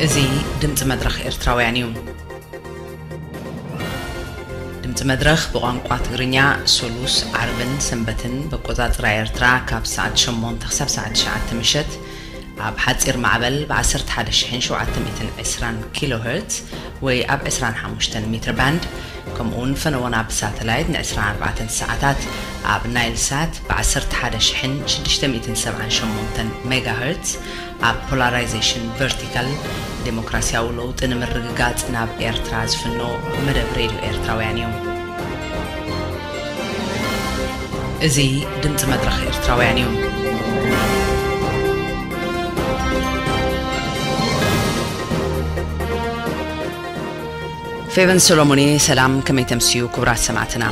እዚ ድምፂ መድረኽ ኤርትራውያን እዩ። ድምፂ መድረኽ ብቋንቋ ትግርኛ ሶሉስ፣ ዓርብን ሰንበትን ብኣቆፃፅራ ኤርትራ ካብ ሰዓት ሸሞንተ ክሳብ ሰዓት ትሽዓተ ምሸት ኣብ ሓፂር ማዕበል ብ ዓሰርተ ሓደ ሺሕን ሸውዓተ ሚእትን ዕስራን ኪሎ ሄርትዝ ወይ ኣብ ዕስራን ሓሙሽተን ሜትር ባንድ፣ ከምኡ እውን ፈነወና ብሳተላይት ን ዕስራን ኣርባዕተን ሰዓታት ኣብ ናይል ሳት ብ ዓሰርተ ሓደ ሺሕን ሽዱሽተ ሚእትን ሰብዓን ሸሞንተን ሜጋ ሄርትዝ ኣብ ፖላራይዜሽን ቨርቲካል ዴሞክራሲያዊ ለውጢ ንምርግጋጽ ናብ ኤርትራ ዝፍኖ መደብ ሬድዮ ኤርትራውያን እዩ። እዚ ድምፂ መድረኽ ኤርትራውያን እዩ። ፌቨን ሰሎሞን እየ። ሰላም፣ ከመይ ተምስዩ ክቡራት ሰማዕትና?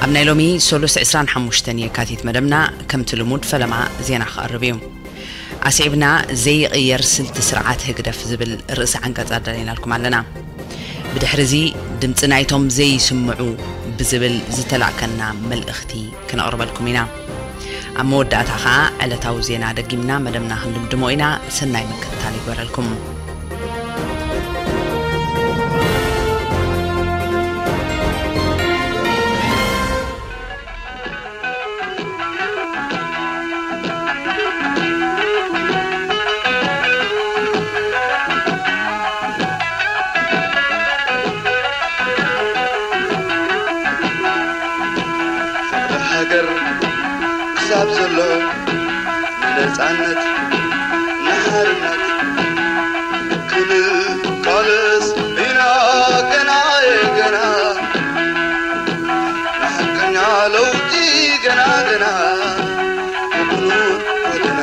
ኣብ ናይ ሎሚ ሶሉስ ዕስራን ሓሙሽተን የካቲት መደብና ከምቲ ልሙድ ፈለማ ዜና ክቐርብ እዩ። ኣስዒብና ዘይቕየር ስልቲ ስርዓት ህግደፍ ዝብል ርእሲ ዓንቀጽ ኣዳሊናልኩም ኣለና። ብድሕሪ እዚ ድምጺ ናይቶም ዘይስምዑ ብዝብል ዝተላእከና መልእኽቲ ክነቕርበልኩም ኢና። ኣብ መወዳእታ ኸኣ ዕለታዊ ዜና ደጊምና መደብና ክንድምድሞ ኢና። ሰናይ ምክትታል ይግበረልኩም። ፍቕሪ ሃገር ክሳብ ዘሎ ንነጻነት ንሓርነት ክንቃለስ ኢና ገና ገና። ንሓቀኛ ለውጢ ገና ገና ብብሉይ ጎደና።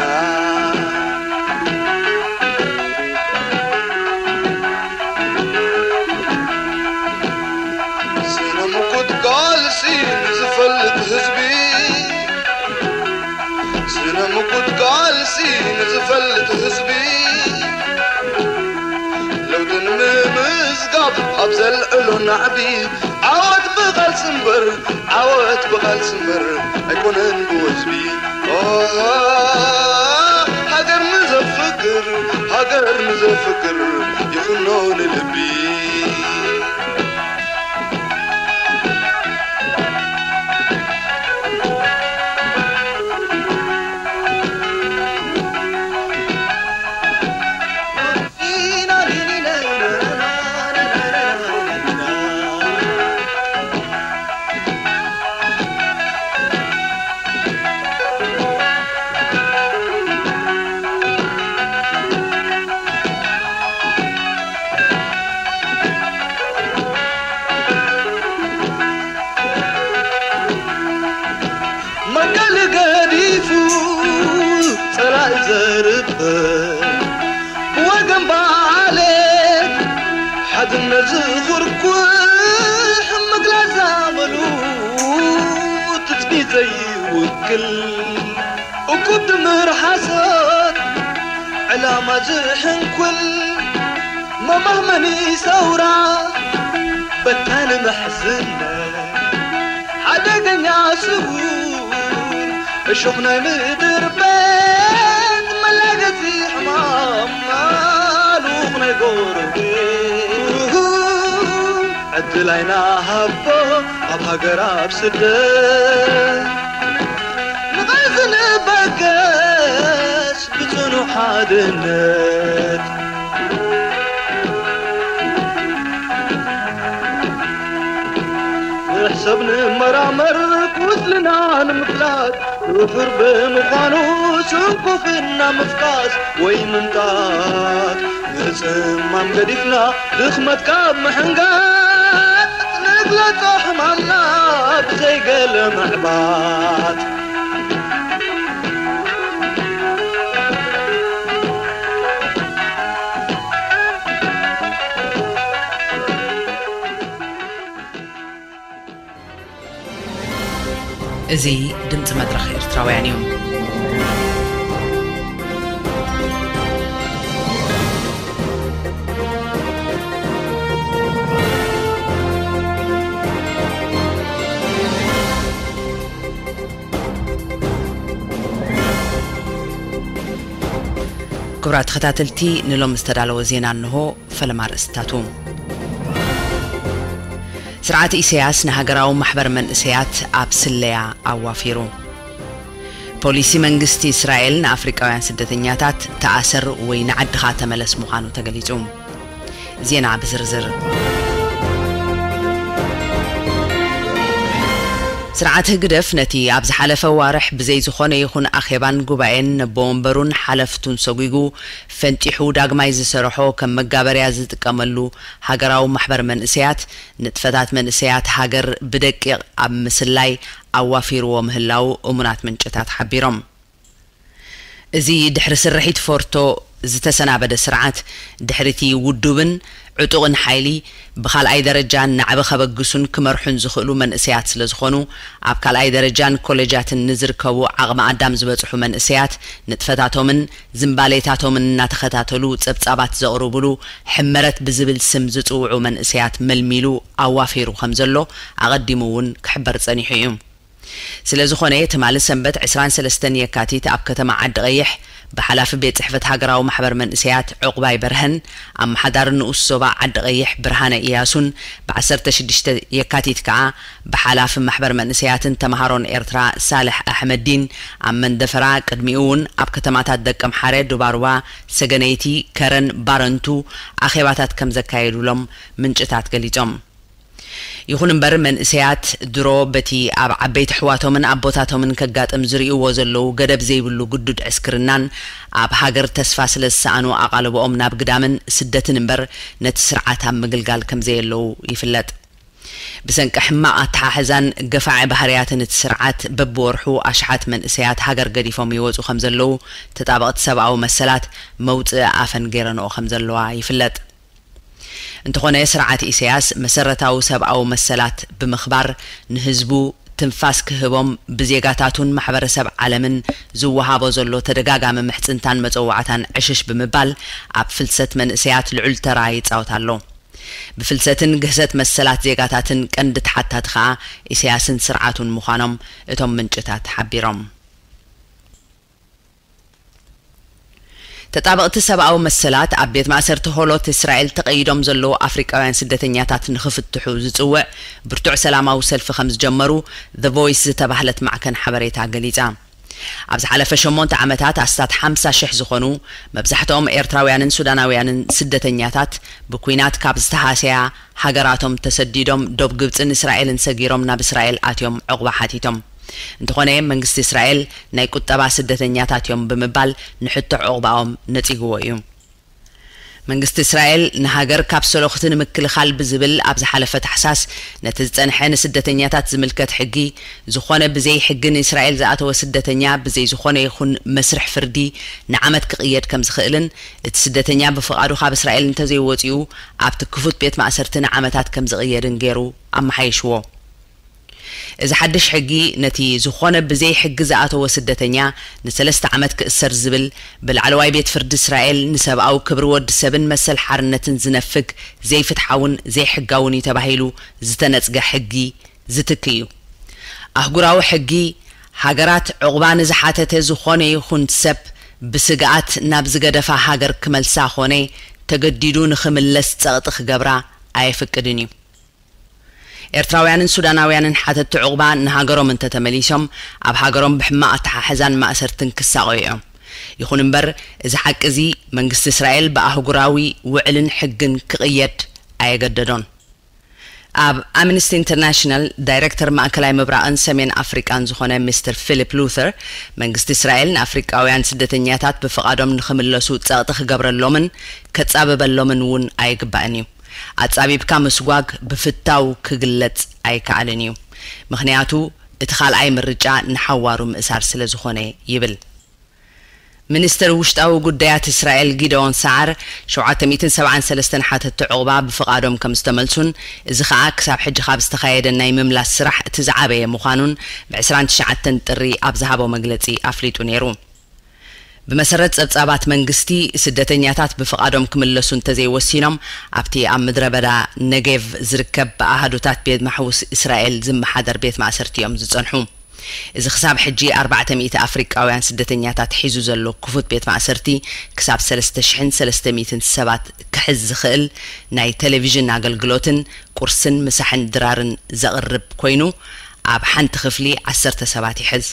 ስነ ምጉት ቃልሲ ንዝፈልጥ ህዝቢ፣ ስነ ምጉት ቃልሲ ንዝፈልጥ ህዝቢ፣ ለውጢ ንምምዝጋብ ኣብ ዘልዕሎ ናዕቢ፣ ዓወት ብቓልሲ እምበር፣ ዓወት ብቓልሲ እምበር ኣይኮነን ብወዝቢ። ኦ፣ ሃገር ንዘፍቅር፣ ሃገር ንዘፍቅር ይኹኖ ንልቢ። መቀል ገዲፉ ጸላኢ ዘርብብ ብወገን ባዕሌት ሓድነት ዝኹርኩሕ ምግላጽ ኣመሉ ትጽቢት ዘይውክል እኩብ ድምር ሓሶት ዕላማ ዝሕንኩል መማህመኒ ሰውራ በታኒ መሕዝነት ሓደገኛ ስውር እሾኽ ናይ ምድር ቤት መላገጺ ሕማም ማሉኽ ናይ ጎረቤት ዕድል ኣይናሃቦ ኣብ ሃገር ኣብ ስደት ንቓልሲ ንበገስ ብጽኑዕ ሓድነት ንሕሰብ ንመራመር ቁስልና ንምፍላጥ ውሑር ብምዃኑ ስንኩፍና ምፍካስ ወይ ምምጣጥ ምጽማም ገዲፍና ድኽመት ካብ ምሕንጋጥ ንግለጾ ሕማምና ብዘይገለ ምዕባጥ። እዚ ድምፂ መድረኽ ኤርትራውያን እዩ። ክቡራት ተኸታተልቲ፣ ንሎም ዝተዳለወ ዜና እንሆ። ፈለማ ኣርእስትታቱ። ስርዓት ኢሳያስ ንሃገራዊ ማሕበር መንእሰያት ኣብ ስለያ ኣዋፊሩ። ፖሊሲ መንግስቲ እስራኤል ንኣፍሪቃውያን ስደተኛታት ተኣሰር ወይ ንዓድኻ ተመለስ ምዃኑ ተገሊጹ። ዜና ብዝርዝር። ስርዓት ህግደፍ ነቲ ኣብ ዝሓለፈ ዋርሕ ብዘይ ዝኾነ ይኹን ኣኼባን ጉባኤን ነቦ ወንበሩን ሓለፍቱን ሰጒጉ ፈንጢሑ ዳግማይ ዝሰርሖ ከም መጋበርያ ዝጥቀመሉ ሃገራዊ ማሕበር መንእሰያት ንጥፈታት መንእሰያት ሃገር ብደቂቕ ኣብ ምስላይ ኣዋፊርዎ ምህላው እሙናት ምንጭታት ሓቢሮም። እዚ ድሕሪ ስርሒት ፎርቶ ዝተሰናበደ ስርዓት፣ ድሕሪቲ ውዱብን ዕጡቕን ሓይሊ፣ ብኻልኣይ ደረጃ ናዕቢ ከበግሱን ክመርሑን ዝኽእሉ መንእሰያት ስለ ዝኾኑ፣ ኣብ ካልኣይ ደረጃን ኮሌጃትን ንዝርከቡ ዓቕሚ ኣዳም ዝበጽሑ መንእሰያት፣ ንጥፈታቶምን ዝንባሌታቶምን እናተኸታተሉ ጸብጻባት ዘቕርቡሉ ሕመረት ብዝብል ስም ዝጽውዑ መንእሰያት መልሚሉ ኣዋፊሩ ከም ዘሎ ኣቐዲሙ እውን ክሕበር ጸኒሑ እዩ። ስለ ዝኾነ፣ ትማሊ ሰንበት ዕስራን ሰለስተን የካቲት ኣብ ከተማ ዓዲ ቀይሕ ብሓላፊ ቤት ጽሕፈት ሃገራዊ ማሕበር መንእሰያት ዕቑባይ በርሀን ኣመሓዳሪ ንኡስ ዞባ ዓዲ ቀይሕ ብርሃነ ኢያሱን ብዓሰርተ ሽዱሽተ የካቲት ከኣ ብሓላፊ ማሕበር መንእሰያትን ተምሃሮን ኤርትራ ሳልሕ ኣሕመዲን ኣብ መንደፈራ፣ ቅድሚኡ እውን ኣብ ከተማታት ደቀምሓረ፣ ዱባሩባ፣ ሰገነይቲ፣ ከረን፣ ባረንቱ ኣኼባታት ከም ዘካየዱሎም ምንጭታት ገሊጾም። ይኹን እምበር፣ መንእሰያት ድሮ በቲ ኣብ ዓበይቲ ኣሕዋቶምን ኣቦታቶምን ከጋጥም ዝርእይዎ ዘለዉ ገደብ ዘይብሉ ግዱድ ዕስክርናን ኣብ ሃገር ተስፋ ስለ ዝሰኣኑ ኣቓልቦኦም ናብ ግዳምን ስደትን እምበር ነቲ ስርዓት ኣብ ምግልጋል ከም ዘየለዉ ይፍለጥ። ብሰንኪ ሕማቕ ኣተሓሕዛን ገፋዒ ባህርያትን እቲ ስርዓት በብወርሑ ኣሽሓት መንእሰያት ሃገር ገዲፎም ይወጹ ከም ዘለዉ ተጣበቕቲ ሰብኣዊ መሰላት መውጽኢ ኣፈን ገይረንኦ ከም ዘለዋ ይፍለጥ። እንተኾነ፣ ስርዓት ኢሳያስ መሰረታዊ ሰብኣዊ መሰላት ብምኽባር ንህዝቡ ትንፋስ ክህቦም ብዜጋታቱን ማሕበረሰብ ዓለምን ዝወሃቦ ዘሎ ተደጋጋሚ ምሕጽንታን መጸዋዕታን ዕሽሽ ብምባል ኣብ ፍልሰት መንእሰያት ልዑል ተራ ይጻወት ኣሎ። ብፍልሰትን ግህሰት መሰላት ዜጋታትን ቀንዲ ተሓታቲ ከኣ ኢሳያስን ስርዓቱን ምዃኖም እቶም ምንጭታት ሓቢሮም። ተጣበቕቲ ሰብኣዊ መሰላት ኣብ ቤት ማእሰርቲ ሆሎት እስራኤል ተቐይዶም ዘለዉ ኣፍሪቃውያን ስደተኛታት ንኽፍትሑ ዝጽውዕ ብርቱዕ ሰላማዊ ሰልፊ ከም ዝጀመሩ The Voice ዝተባህለት ማዕከን ሓበሬታ ገሊጻ። ኣብ ዝሓለፈ ሸሞንተ ዓመታት ኣስታት ሓምሳ ሽሕ ዝኾኑ መብዛሕትኦም ኤርትራውያንን ሱዳናውያንን ስደተኛታት ብኲናት ካብ ዝተሃሰያ ሃገራቶም ተሰዲዶም ዶብ ግብጽን እስራኤልን ሰጊሮም ናብ እስራኤል ኣትዮም ዕቑባ ሓቲቶም። እንተኾነ መንግስቲ እስራኤል ናይ ቁጠባ ስደተኛታት እዮም ብምባል ንሕቶ ዕቑባኦም ነጺግዎ እዩ። መንግስቲ እስራኤል ንሃገር ካብ ሰሎኽቲ ንምክልኻል ብዝብል ኣብ ዝሓለፈ ታሕሳስ ነቲ ዝጸንሐ ንስደተኛታት ዝምልከት ሕጊ፣ ዝኾነ ብዘይ ሕጊ ንእስራኤል ዝኣተወ ስደተኛ ብዘይ ዝኾነ ይኹን መስርሕ ፍርዲ ንዓመት ክቕየድ ከም ዝኽእልን እቲ ስደተኛ ብፍቓዱ ካብ እስራኤል እንተዘይወጺኡ ኣብቲ ክፉት ቤት ማእሰርቲ ንዓመታት ከም ዝቕየድን ገይሩ ኣመሓይሽዎ። እዚ ሓድሽ ሕጊ ነቲ ዝኾነ ብዘይ ሕጊ ዝኣተወ ስደተኛ ንሰለስተ ዓመት ክእሰር ዝብል ብላዕለዋይ ቤት ፍርዲ እስራኤል ንሰብኣዊ ክብሪ ወዲ ሰብን መሰል ሓርነትን ዝነፍግ ዘይፍትሓውን ዘይሕጋውን እዩ ተባሂሉ ዝተነጽገ ሕጊ ዝትክ እዩ። ኣህጉራዊ ሕጊ ሃገራት ዕቑባ ንዝሓተተ ዝኾነ ይኹን ሰብ ብስግኣት ናብ ዝገደፋ ሃገር ክመልሳ ኾነ ተገዲዱ ንኽምለስ ጸቕጢ ክገብራ ኣየፍቅድን እዩ። ኤርትራውያንን ሱዳናውያንን ሓተቲ ዕቑባ ንሃገሮም እንተተመሊሶም ኣብ ሃገሮም ብሕማቕ ኣተሓሕዛን ማእሰርትን ክሳቐዩ እዮም። ይኹን እምበር እዚ ሓቂ እዚ መንግስቲ እስራኤል ብኣህጉራዊ ውዕልን ሕግን ክቕየድ ኣየገደዶን። ኣብ ኣምነስቲ ኢንተርናሽናል ዳይሬክተር ማእከላይ ምብራቕን ሰሜን ኣፍሪቃን ዝኾነ ሚስተር ፊሊፕ ሉተር፣ መንግስቲ እስራኤል ንኣፍሪቃውያን ስደተኛታት ብፍቓዶም ንኽምለሱ ጸቕጢ ክገብረሎምን ከጻብበሎምን እውን ኣይግባእን እዩ። ኣጻቢብካ ምስጓግ ብፍታው ክግለጽ ኣይከኣልን እዩ። ምኽንያቱ እቲ ካልኣይ ምርጫ ንሓዋሩ ምእሳር ስለ ዝኾነ ይብል። ሚኒስትር ውሽጣዊ ጉዳያት እስራኤል ጊደዎን ሰዓር ሸውዓተ ሚእትን ሰብዓን ሰለስተን ሓተቲ ዕቑባ ብፍቓዶም ከም ዝተመልሱን እዚ ኸኣ ክሳብ ሕጂ ካብ ዝተኻየደ ናይ ምምላስ ስራሕ እቲ ዝዓበየ ምዃኑን ብዕስራን ትሽዓተን ጥሪ ኣብ ዝሃቦ መግለጺ ኣፍሊጡ ነይሩ። ብመሰረት ጸብጻባት መንግስቲ፣ ስደተኛታት ብፍቓዶም ክምለሱ እንተዘይወሲኖም ኣብቲ ኣብ ምድረ በዳ ነጌቭ ዝርከብ ብኣሃዱታት ቤት ማሕቡስ እስራኤል ዝመሓደር ቤት ማእሰርቲ እዮም ዝጸንሑ። እዚ ክሳብ ሕጂ ኣርባዕተ ሚእቲ ኣፍሪቃውያን ስደተኛታት ሒዙ ዘሎ ክፉት ቤት ማእሰርቲ፣ ክሳብ ሰለስተ ሽሕን ሰለስተ ሚእትን ሰባት ክሕዝ ዝኽእል ናይ ቴሌቪዥን ኣገልግሎትን ቁርስን ምሳሕን ድራርን ዘቕርብ ኮይኑ፣ ኣብ ሓንቲ ክፍሊ ዓሰርተ ሰባት ይሕዝ።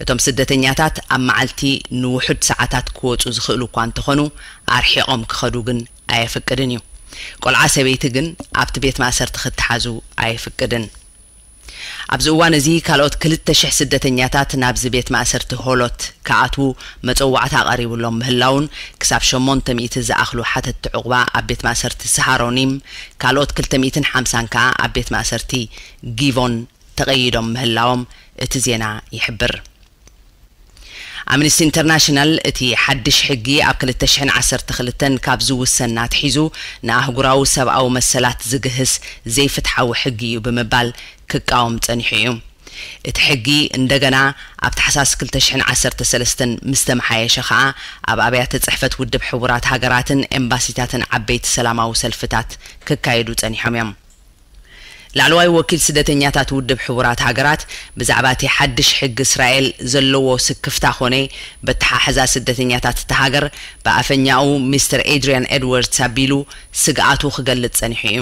እቶም ስደተኛታት ኣብ መዓልቲ ንውሑድ ሰዓታት ክወጹ ዝኽእሉ እኳ እንተኾኑ፣ ኣርሒቖም ክኸዱ ግን ኣየፍቅድን እዩ። ቆልዓ ሰበይቲ ግን ኣብቲ ቤት ማእሰርቲ ክተሓዙ ኣየፍቅድን። ኣብዚ እዋን እዚ ካልኦት ክልተ ሽሕ ስደተኛታት ናብዚ ቤት ማእሰርቲ ሆሎት ክኣትዉ መጸዋዕታ ቀሪቡሎም ምህላውን፣ ክሳብ ሸሞንተ ሚእቲ ዝኣኽሉ ሓተትቲ ዕቑባ ኣብ ቤት ማእሰርቲ ስሃሮኒም፣ ካልኦት ክልተ ሚእትን ሓምሳን ከኣ ኣብ ቤት ማእሰርቲ ጊቮን ተቐይዶም ምህላዎም እቲ ዜና ይሕብር። ኣምነስቲ ኢንተርናሽናል፣ እቲ ሓድሽ ሕጊ ኣብ ክልተ ሽሕን ዓሰርተ ክልተን ካብ ዝውሰን ኣትሒዙ ንኣህጉራዊ ሰብኣዊ መሰላት ዝግህስ ዘይፍትሓዊ ሕጊ እዩ ብምባል ክቃወም ጸኒሑ እዩ። እቲ ሕጊ እንደገና ኣብ ታሕሳስ ክልተ ሽሕን ዓሰርተ ሰለስተን ምስ ተመሓየሸ ኸኣ፣ ኣብ ኣብያተ ጽሕፈት ውድብ ሕቡራት ሃገራትን ኤምባሲታትን ዓበይቲ ሰላማዊ ሰልፍታት ክካየዱ ጸኒሖም እዮም። ላዕለዋይ ወኪል ስደተኛታት ውድብ ሕቡራት ሃገራት ብዛዕባ እቲ ሓድሽ ሕጊ እስራኤል ዘለዎ ስክፍታ ኾነ በተሓሕዛ ስደተኛታት እታ ሃገር ብኣፈኛኡ ሚስተር ኤድሪያን ኤድዋርድስ ኣቢሉ ስግኣቱ ክገልጽ ጸኒሑ እዩ።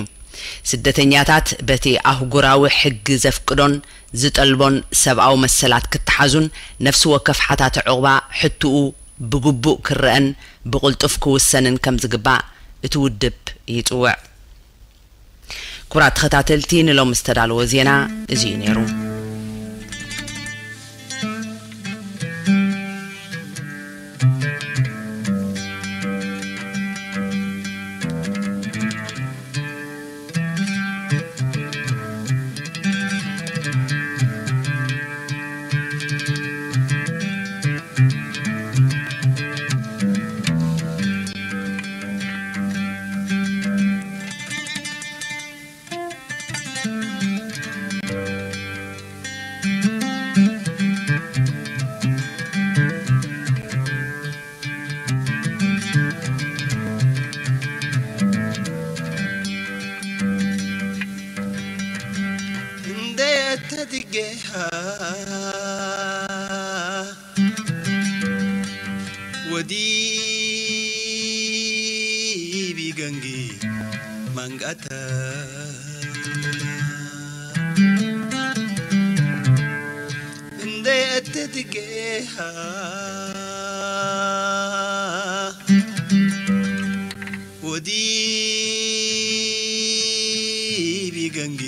ስደተኛታት በቲ ኣህጉራዊ ሕጊ ዘፍቅዶን ዝጠልቦን ሰብኣዊ መሰላት ክተሓዙን ነፍሲ ወከፍ ሓታቲ ዕቑባ ሕትኡ ብግቡእ ክረአን ብቕልጡፍ ክውሰንን ከም ዝግባእ እቲ ውድብ ይጽውዕ። ክቡራት ተኸታተልቲ፣ ንሎሚ ዝተዳለወ ዜና እዚ እዩ ነይሩ። እንደ ተትጌሃ ወዲ ቢገንጊ መንጋታ እንደ ተትጌሃ ወዲ ቢገንጊ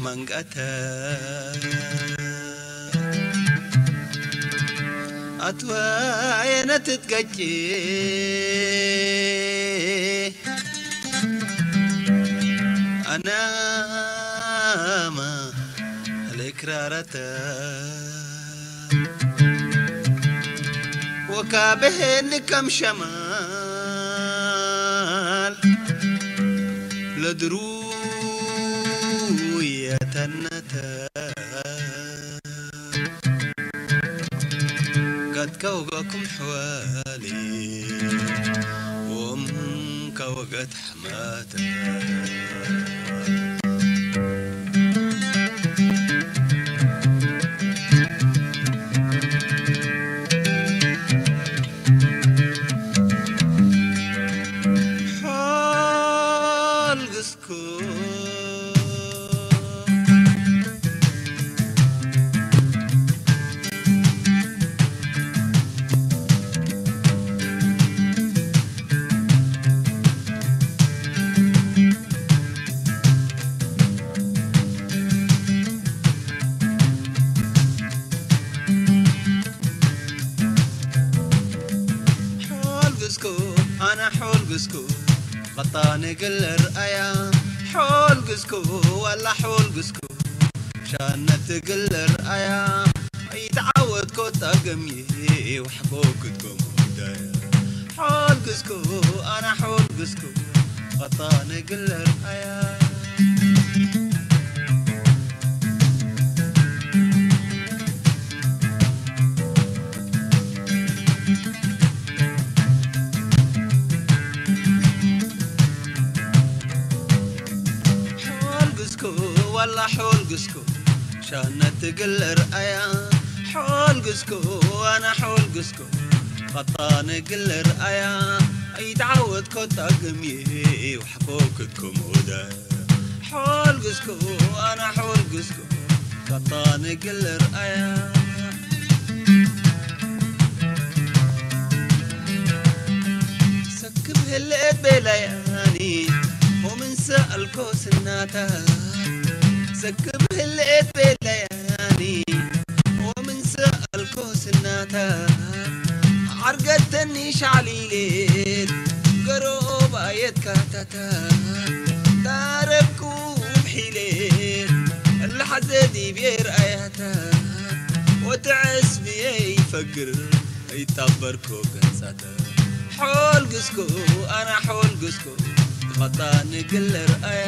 መንጋታ ኣትዋየነ ትትገጭ ኣናማ ለክራረተ ወካበሄኒ ከም ሸማል ለድሩ የተነተ قد كوغكم حوالي وام كوغت حماتا حال قسكو حول قسكو، أنا حول قسكو، بطاني قل رأيا. حول قسكو، ولا حول قسكو، شانت قل رأيا. يتعود كوتا قمي، وحبوك تقوم هدايا. حول قسكو، أنا حول قسكو، بطاني قل رأيا. حول قسكو، والله حول قسكو. ነቲ ግል ርኣያ ሓልግዝኩ፣ ኣነ ሓልግዝኩ፣ ቐጣነ ግል ርኣያ ኣይተዓወትኮ ጣግም እየ ወሕኮ ክትኩም ወደ ሓልግዝኩ፣ ኣነ ሓልግዝኩ፣ ቐጣነ ግል ርኣያ ሰክብ ህልት ቤላያኒ ሆምን ሰኣልኮ ስናታ ሰክብ ህልት ቤላያኒ ሆምን ሰኣልኮ ስናታ ዓርገተኒ ሻዕሊሌት ገሮባየት ካታታ ታረብኩ ብሒሌት እላሓዘ ዲብየ ርኣያታ ወትዕስብየ ይፈግር ይጣበርኩ ገጻተ ሓልግዝኩ ኣነ ሓልግዝኩ ትቐጣ ንግል ርኣያ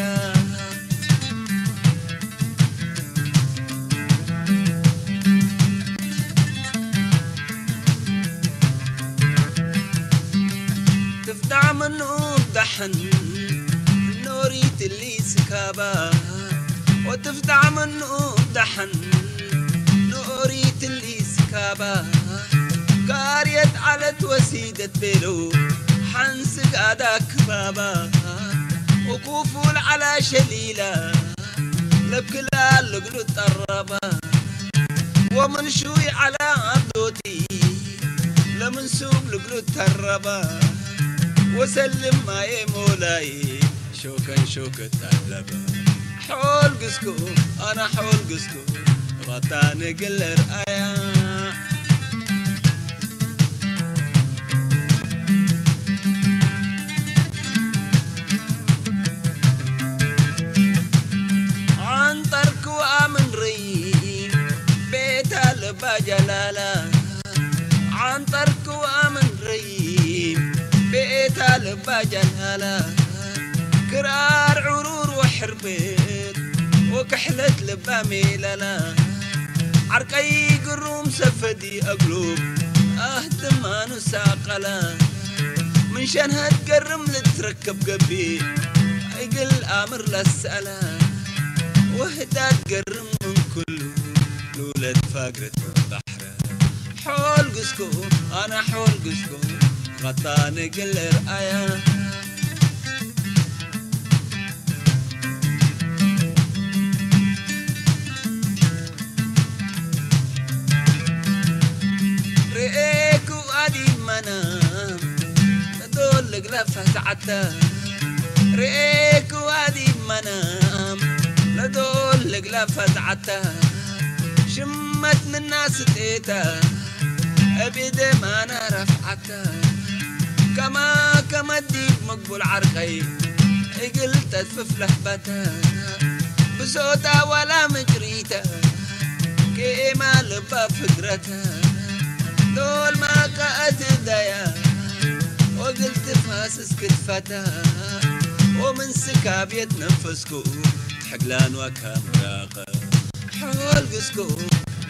ትፍዳዕ ምኑ ዳሕን ኖሪትሊ ስካባ ወትፍዳዕ ምኑ ዳሕን ኖሪትሊ ስካባ ካርየት ዓለት ወሲደት ቤሎ ሓንስጋዳ ክባባ ወኩፉል ዓላ ሸሊላ ለብክላ ልግሉ ጠረባ ወምን ሹይ ዓላ ዓብዶቲ ለምን ሱብ ልግሉ ተረባ ወሰልም ማየ ሞላየ ሾከን ሾከት ኣለበ ሓልግዝኩ ኣነ ሓልግዝኩ ቐጣ ንግል ርኣያ ዓንጠርኩ ኣምንሪ ቤታ ልባ ጀላላ ዓንጠርኩ ኣምንሪ ቤታ ልባ ጀላላ ክራር ዕሩር ወሕርብት ወክሕለት ልባ ሜላላ ዓርቀይ ግሩም ሰፈዲ ኣግሉብ ኣህ ድማኑ ሳቀላ ምን ሸንሀት ገርም ልትረከብ ገቢ እግል ኣምር ለሰላ ወህዳት ገርም ምን ኩሉ ልውለት ፋግረት ምን ባሕረ ሓልግዝኩ ኣነ ሓልግዝኩ ቐጣ ንግል ርኣያ ርኤኩ ኣዲመና ነዶል ልግላ ፈትዓታ ርኤኩ ኣዲመና ነዶል ልግላ ፈትዓታ ሽመት ምና ስጤታ እብ ኢደ ማና ረፍዓታ ከማ ከመ ዲብ ምግቡል ዓርቀይ እግል ተትፍፍለሕ በተ ብሶታ ዋላ ምጅሪተ ኬማ ልባ ፍግረተ ዶል ማካ እትዳያ ወግል ትፋስስ ክትፈታ ወምን ስካብየት ነፈስኩ ሕግላን ዋካ ምራቀ ሓልግዝኩ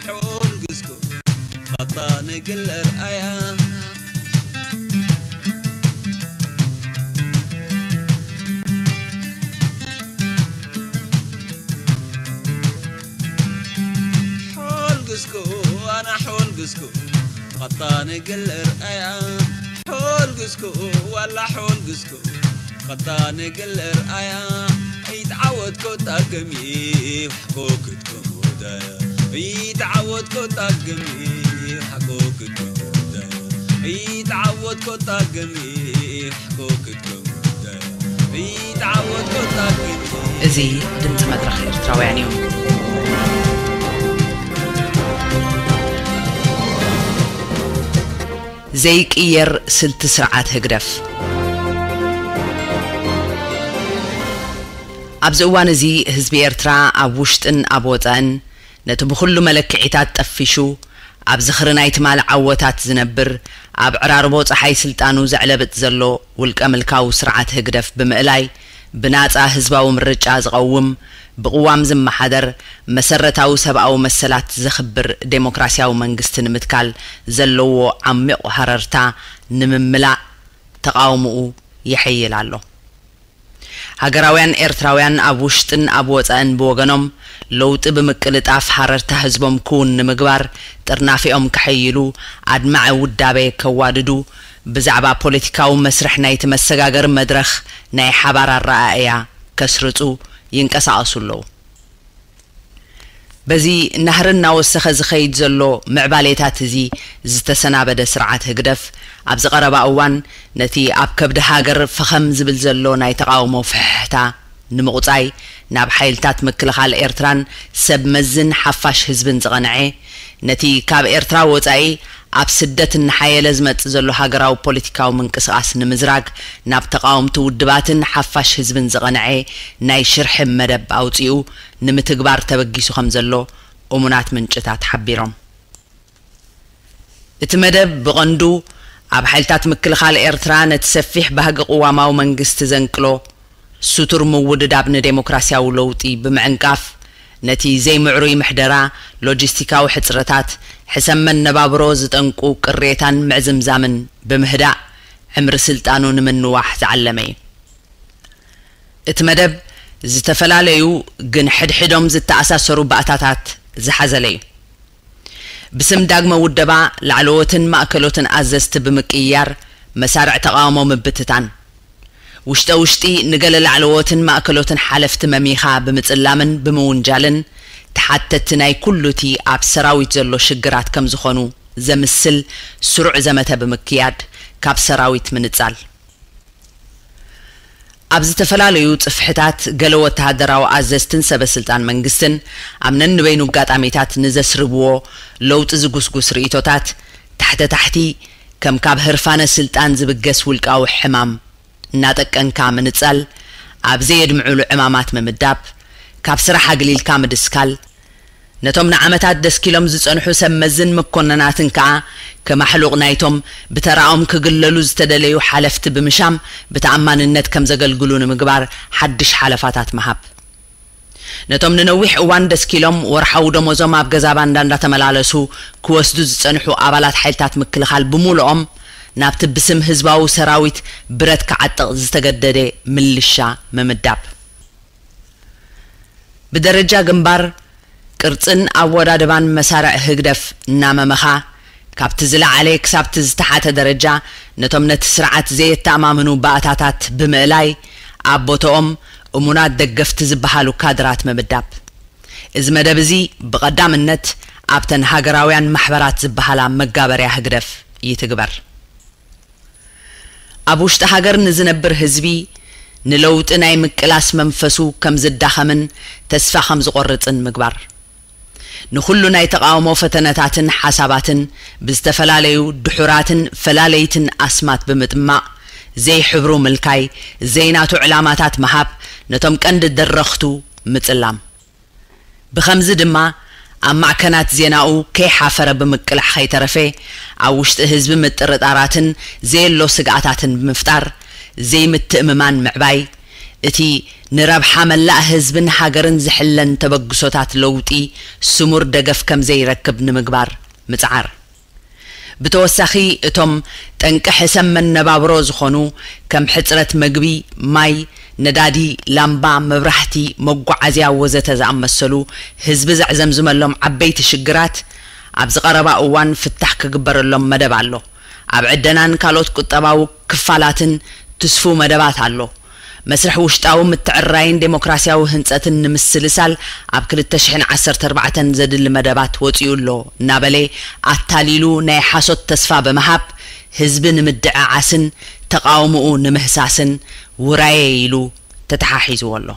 ሓልግዝኩ ቐጣ ንግል ርኣያ ሓልግዝኩ ኣነ ሓልግዝኩ ቐጣ ንግል ርኣያ ሓልግዝኩ ዋላ ሓልግዝኩ ቐጣ ንግል ርኣያ ይትዓወትኮ ጣግም ይሕኮ ክትኩም ወደ ይትዓወትኮ ጣግም ይሕኮ ክትኩም ወደ ይትዓወትኮ ጣግም ይሕኮ ክትኩም ወደ ይትዓወትኮ ጣግም እዚ ድምፂ መድረኽ ኤርትራውያን እዩ። ዘይቅየር ስልቲ ስርዓት ህግደፍ። ኣብዚ እዋን እዚ ህዝቢ ኤርትራ ኣብ ውሽጥን ኣብ ወጻእን ነቲ ብኹሉ መለክዒታት ጠፊሹ ኣብ ዝኽሪ ናይ ትማሊ ዓወታት ዝነብር ኣብ ዕራርቦ ጸሓይ ስልጣኑ ዘዕለብጥ ዘሎ ውልቀ ምልካዊ ስርዓት ህግደፍ ብምእላይ ብናጻ ህዝባዊ ምርጫ ዝቐውም፣ ብቕዋም ዝመሓደር፣ መሰረታዊ ሰብኣዊ መሰላት ዘኽብር ዴሞክራስያዊ መንግስቲ ንምትካል ዘለዎ ዓሚቕ ሃረርታ ንምምላእ ተቓውሞኡ የሐይል ኣሎ። ሃገራውያን ኤርትራውያን ኣብ ውሽጥን ኣብ ወጻእን ብወገኖም፣ ለውጢ ብምቅልጣፍ ሃረርታ ህዝቦም ክውን ንምግባር ጥርናፊኦም ከሐይሉ፣ ኣድማዒ ውዳበ ከዋድዱ፣ ብዛዕባ ፖለቲካዊ መስርሕ ናይቲ መሰጋገሪ መድረኽ ናይ ሓባር ኣረኣእያ ከስርጹ ይንቀሳቐሱ ኣለዉ። በዚ ናህሪ እናወሰኸ ዝኸይድ ዘሎ ምዕባሌታት እዚ ዝተሰናበደ ስርዓት ህግደፍ፣ ኣብዚ ቀረባ እዋን ነቲ ኣብ ከብዲ ሃገር ፈኸም ዝብል ዘሎ ናይ ተቓውሞ ፍሕሕታ ንምቑጻይ፣ ናብ ሓይልታት ምክልኻል ኤርትራን ሰብ መዝን ሓፋሽ ህዝብን ዝቐንዐ፣ ነቲ ካብ ኤርትራ ወጻኢ ኣብ ስደት እናሓየለ ዝመጽእ ዘሎ ሃገራዊ ፖለቲካዊ ምንቅስቓስ ንምዝራግ፣ ናብ ተቓወምቲ ውድባትን ሓፋሽ ህዝብን ዝቐንዐ ናይ ሽርሒ መደብ ኣውጺኡ ንምትግባር ተበጊሱ ከም ዘሎ እሙናት ምንጭታት ሓቢሮም። እቲ መደብ ብቐንዱ ኣብ ሓይልታት ምክልኻል ኤርትራ ነቲ ሰፊሕ ባህጊ ቅዋማዊ መንግስቲ ዘንቅሎ ስቱር ምውድዳብ ንዴሞክራሲያዊ ለውጢ ብምዕንቃፍ፣ ነቲ ዘይምዕሩይ ምሕደራ፣ ሎጂስቲካዊ ሕጽረታት፣ ሕሰም መነባብሮ ዝጠንቁ ቅሬታን ምዕዝምዛምን ብምህዳእ፣ ዕምሪ ስልጣኑ ንምንዋሕ ዝዓለመ እዩ። እቲ መደብ ዝተፈላለዩ ግን ሕድሕዶም ዝተኣሳሰሩ ባእታታት ዝሓዘለ እዩ። ብስም ዳግመ ውደባ ላዕለዎትን ማእከሎትን ኣዘዝቲ ብምቅይያር መሳርዕ ተቓውሞ ምብትታን፣ ውሽጠ ውሽጢ ንገለ ላዕለዎትን ማእከሎትን ሓለፍቲ መሚኻ ብምጽላምን ብምውንጃልን፣ ተሓተቲ ናይ ኩሉ እቲ ኣብ ሰራዊት ዘሎ ሽግራት ከም ዝኾኑ ዘምስል ስሩዕ ዘመተ ብምክያድ ካብ ሰራዊት ምንጻል። ኣብ ዝተፈላለዩ ጽፍሕታት ገለ ወተሃደራዊ ኣዘዝትን ሰበ ስልጣን መንግስትን ኣብ ነንበይኑ ኣጋጣሚታት ንዘስርብዎ ለውጢ ዝጉስጉስ ርእይቶታት፣ ታሕተ ታሕቲ ከም ካብ ህርፋነ ስልጣን ዝብገስ ውልቃዊ ሕማም እናጠቀንካ ምንጻል፣ ኣብ ዘየድምዑሉ ዕማማት ምምዳብ፣ ካብ ስራሕ ኣግሊልካ ምድስካል፣ ነቶም ንዓመታት ደስኪሎም ዝጸንሑ ሰብ መዝን መኮነናትን ከኣ ከማሕሉቕ ናይቶም ብተራኦም ክግለሉ ዝተደለዩ ሓለፍቲ ብምሻም ብተኣማንነት ከም ዘገልግሉ ንምግባር ሓድሽ ሓለፋታት ምሃብ። ነቶም ንነዊሕ እዋን ደስኪሎም ወርሓዊ ደሞዞም ኣብ ገዛ ባንዳ እንዳተመላለሱ ክወስዱ ዝጸንሑ ኣባላት ሓይልታት ምክልኻል ብምሉኦም ናብቲ ብስም ህዝባዊ ሰራዊት ብረት ክዓጥቕ ዝተገደደ ምልሻ ምምዳብ። ብደረጃ ግንባር፣ ቅርጽን ኣወዳድባን መሳርዕ ህግደፍ እናመመኻ፣ ካብቲ ዝለዓለ ክሳብቲ ዝተሓተ ደረጃ ነቶም ነቲ ስርዓት ዘየተኣማምኑ ባእታታት ብምእላይ፣ ኣብ ቦታኦም እሙናት ደገፍቲ ዝበሃሉ ካድራት ምምዳብ። እዚ መደብ እዚ ብቐዳምነት ኣብተን ሃገራውያን ማሕበራት ዝበሃላ መጋበርያ ህግደፍ ይትግበር። ኣብ ውሽጢ ሃገር ንዝነብር ህዝቢ ንለውጢ ናይ ምቅላስ መንፈሱ ከም ዝዳኸምን ተስፋ ከም ዝቖርጽን ምግባር። ንኹሉ ናይ ተቓውሞ ፈተነታትን ሓሳባትን ብዝተፈላለዩ ድሑራትንፈላለይትን ኣስማት ብምጥማቕ፣ ዘይሕብሩ ምልካይ፣ ዘይናቱ ዕላማታት ምሃብ፣ ነቶም ቀንዲ ደረኽቱ ምጽላም። ብኸምዚ ድማ፣ ኣብ ማዕከናት ዜናኡ ከይሓፈረ ብምቅላሕ ከይተረፈ፣ ኣብ ውሽጢ ህዝቢ ምጥርጣራትን ዘየሎ ስግኣታትን ብምፍጣር፣ ዘይምትእምማን ምዕባይ፣ እቲ ንረብሓ መላእ ህዝብን ሃገርን ዝሕለን ተበግሶታት ለውጢ ስሙር ደገፍ ከም ዘይረክብ ንምግባር ምጽዓር። ብተወሳኺ፣ እቶም ጠንቂ ሕሰም መነባብሮ ዝኾኑ፣ ከም ሕጽረት መግቢ፣ ማይ፣ ነዳዲ፣ ላምባ፣ መብራህቲ፣ መጓዓዝያ ወዘተ ዝኣመሰሉ ህዝቢ ዘዕዘምዝመሎም ዓበይቲ ሽግራት፣ ኣብዚ ቀረባ እዋን ፍታሕ ክግበረሎም መደብ ኣሎ። ኣብ ዕደናን ካልኦት ቁጠባዊ ክፋላትን ትስፉው መደባት ኣሎ። መስርሕ ውሽጣዊ ምትዕርራይን ዴሞክራሲያዊ ህንጸትን ንምስልሳል ኣብ ክልተ ሽሕን ዓሰርተ ኣርባዕተን ዘድሊ መደባት ወጺኡ ኣሎ እናበለ ኣታሊሉ ናይ ሓሶት ተስፋ ብምሃብ ህዝቢ ንምድዕዓስን ተቓውሞኡ ንምህሳስን ውራየ ኢሉ ተተሓሒዝዎ ኣሎ።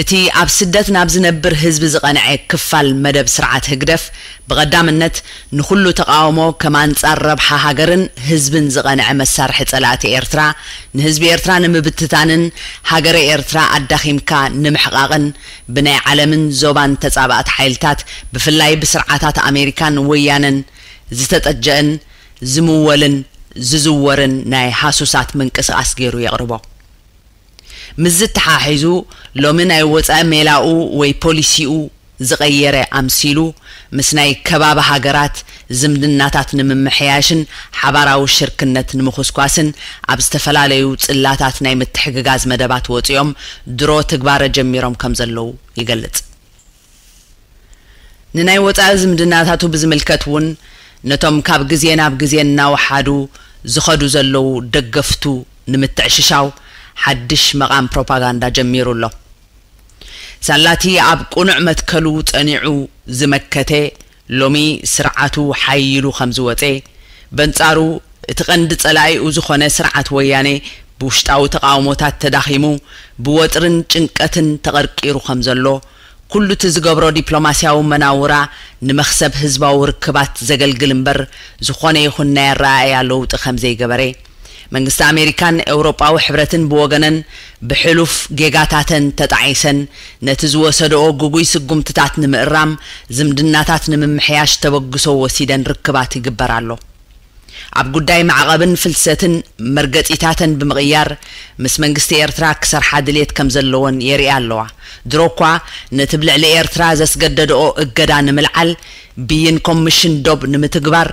እቲ ኣብ ስደት ናብ ዝነብር ህዝቢ ዝቐንዐ ክፋል መደብ ስርዓት ህግደፍ፣ ብቐዳምነት ንኹሉ ተቓውሞ ከም ኣንጻር ረብሓ ሃገርን ህዝብን ዝቐንዐ መሳርሒ ጸላእቲ ኤርትራ፣ ንህዝቢ ኤርትራ ንምብትታንን ሃገረ ኤርትራ ኣዳኺምካ ንምሕቓቕን ብናይ ዓለምን ዞባን ተጻባእቲ ሓይልታት፣ ብፍላይ ብስርዓታት ኣሜሪካን ወያነን ዝተጠጀእን ዝምወልን ዝዝወርን ናይ ሃሱሳት ምንቅስቓስ ገይሩ የቕርቦ። ምስ ዝተሓሒዙ፣ ሎሚ ናይ ወጻኢ ሜላኡ ወይ ፖሊሲኡ ዝቐየረ ኣምሲሉ፣ ምስ ናይ ከባቢ ሃገራት ዝምድናታት ንምምሕያሽን ሓባራዊ ሽርክነት ንምኹስኳስን ኣብ ዝተፈላለዩ ጽላታት ናይ ምትሕግጋዝ መደባት ወጺኦም ድሮ ትግባረ ጀሚሮም ከም ዘለዉ ይገልጽ። ንናይ ወጻኢ ዝምድናታቱ ብዝምልከት እውን፣ ነቶም ካብ ግዜ ናብ ግዜ እናወሓዱ ዝኸዱ ዘለዉ ደገፍቱ ንምትዕሽሻው ሓድሽ መቓም ፕሮፓጋንዳ ጀሚሩ ኣሎ። ሳላቲ ኣብ ቅኑዕ መትከሉ ጸኒዑ ዝመከተ፣ ሎሚ ስርዓቱ ሓይሉ ከም ዝወጸ፣ በንጻሩ እቲ ቀንዲ ጸላኢኡ ዝኾነ ስርዓት ወያኔ ብውሽጣዊ ተቓውሞታት ተዳኺሙ፣ ብወጥርን ጭንቀትን ተቐርቂሩ ከም ዘሎ፣ ኩሉ እቲ ዝገብሮ ዲፕሎማስያዊ መናውራ ንመኽሰብ ህዝባዊ ርክባት ዘገልግል እምበር፣ ዝኾነ ይኹን ናይ ኣረኣእያ ለውጢ ከም ዘይገበረ፣ መንግስቲ ኣሜሪካን ኤውሮጳዊ ሕብረትን ብወገነን ብሕሉፍ ጌጋታተን ተጣዒሰን፣ ነቲ ዝወሰደኦ ግጉይ ስጉምትታት ንምእራም፣ ዝምድናታት ንምምሕያሽ ተበግሶ ወሲደን ርክባት ይግበር ኣሎ። ኣብ ጉዳይ ማዕቐብን ፍልሰትን መርገጺታተን ብምቕያር፣ ምስ መንግስቲ ኤርትራ ክሰርሓ ድልየት ከም ዘለወን የርእያ ኣለዋ። ድሮ እኳ ነቲ ብልዕሊ ኤርትራ ዘስገደድኦ እገዳ ንምልዓል፣ ብይን ኮሚሽን ዶብ ንምትግባር፣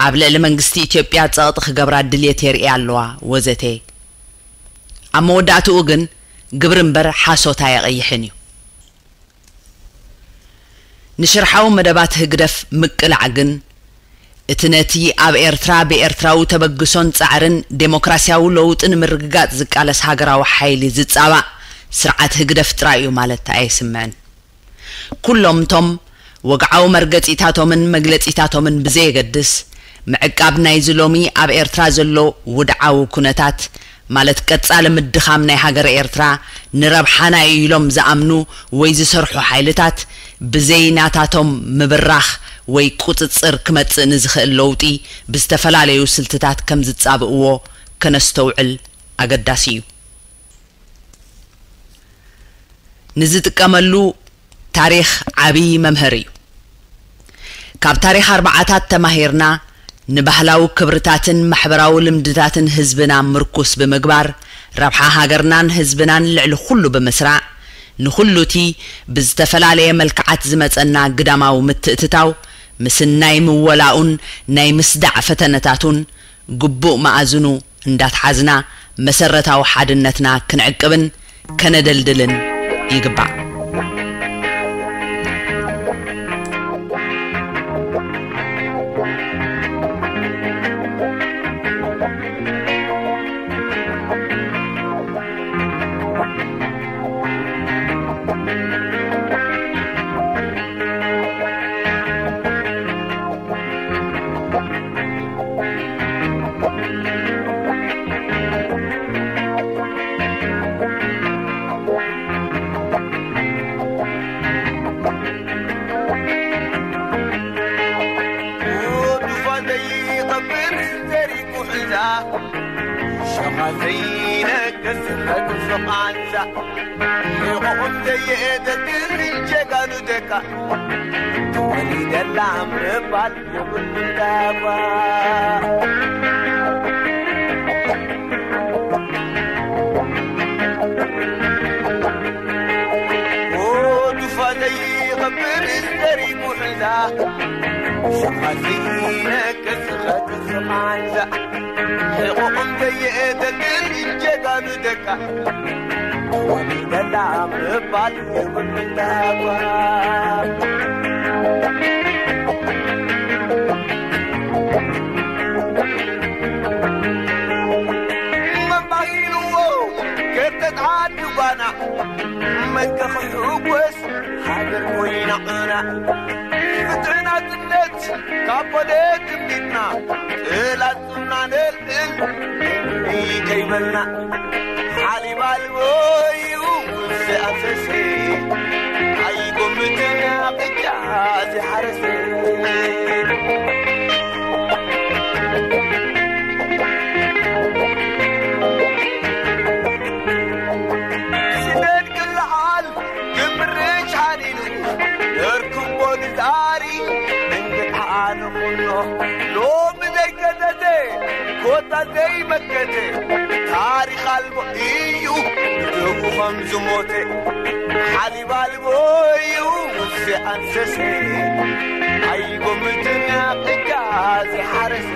ኣብ ልዕሊ መንግስቲ ኢትዮጵያ ጸቕጢ ክገብራ ድልየት የርእያ ኣለዋ፣ ወዘተ። ኣብ መወዳእትኡ ግን ግብሪ እምበር ሓሶት ኣየቐይሕን እዩ። ንሽርሓዊ መደባት ህግደፍ ምቅላዕ ግን፣ እቲ ነቲ ኣብ ኤርትራ ብኤርትራዊ ተበግሶን ጻዕርን ዴሞክራስያዊ ለውጢ ንምርግጋጽ ዝቃለስ ሃገራዊ ሓይሊ ዝጻባእ ስርዓት ህግደፍ ጥራይ እዩ ማለት ኣየስምዕን። ኩሎም እቶም ወግዓዊ መርገጺታቶምን መግለጺታቶምን ብዘየገድስ፣ ምዕቃብ ናይዚ ሎሚ ኣብ ኤርትራ ዘሎ ውድዓዊ ኩነታት፣ ማለት ቀጻሊ ምድኻም ናይ ሃገረ ኤርትራ ንረብሓና እዩ ኢሎም ዝኣምኑ ወይ ዝሰርሑ ሓይልታት፣ ብዘይ ናታቶም ምብራኽ ወይ ቁጽጽር ክመጽእ ንዝኽእል ለውጢ ብዝተፈላለዩ ስልትታት ከም ዝጻብእዎ ከነስተውዕል ኣገዳሲ እዩ። ንዝጥቀመሉ ታሪኽ ዓብዪ መምህር እዩ። ካብ ታሪኽ ኣርባዓታት ተማሂርና፣ ንባህላዊ ክብርታትን ማሕበራዊ ልምድታትን ህዝብና ምርኩስ ብምግባር፣ ረብሓ ሃገርናን ህዝብናን ልዕሊ ኩሉ ብምስራዕ፣ ንኹሉ እቲ ብዝተፈላለየ መልክዓት ዝመጸና ግዳማዊ ምትእትታው፣ ምስናይ ምወላኡን ናይ ምስዳዕ ፈተነታቱን ግቡእ መኣዝኑ እንዳትሓዝና፣ መሰረታዊ ሓድነትና ክንዕቅብን ከነደልድልን ይግባእ። ሸኻ ዘይነገስ ሕግፊ ቃንዛ፣ ርቑቕ ዘይእደግን ጀጋኑ ደቃ፣ ተወሊደላ ምባል የብሉን ዳባ። ዱፋ ዘይኸብር ዘሪጉ ሒዛ፣ ሸኻ ዘይነገስ ሕግፊ ቃንዛ፣ ሕቑቕም ዘየእተግን ጀጋኑ ደቃ፣ ተወሊደላ ምባል የብሉን ዳባ። መን ባሂልዎ ከርተት ዓዲ ጓና፣ መን ከ ክሕጎስ ሃገር ኮይና ቕና። ፍትሒ ናጽነት ካብ ፖለቲክና፣ ጥላጽና ነልዕል እምቢ ከይበልና። ሓሊብ ኣልቦ እዩ ዝኣፍሰሰ፣ ኣይጎምትን ቅጫ ዝሓረሰ። ስደት ክለዓል ክምርጭ ሓኒኑ፣ ነርክቦ ንዛሪ እንግድሓ ንኹኖ። ሎሚ ዘይከተተ ኮታ ዘይመከተ፣ እቲ ታሪኽ ኣልቦ እዩ ንደቡ ከም ዝሞተ፣ ሓሊብ ኣልቦ እዩ ሙሴ ኣንሰሴ። ኣይጎምትን ቅጃ ዘይሓረሰ።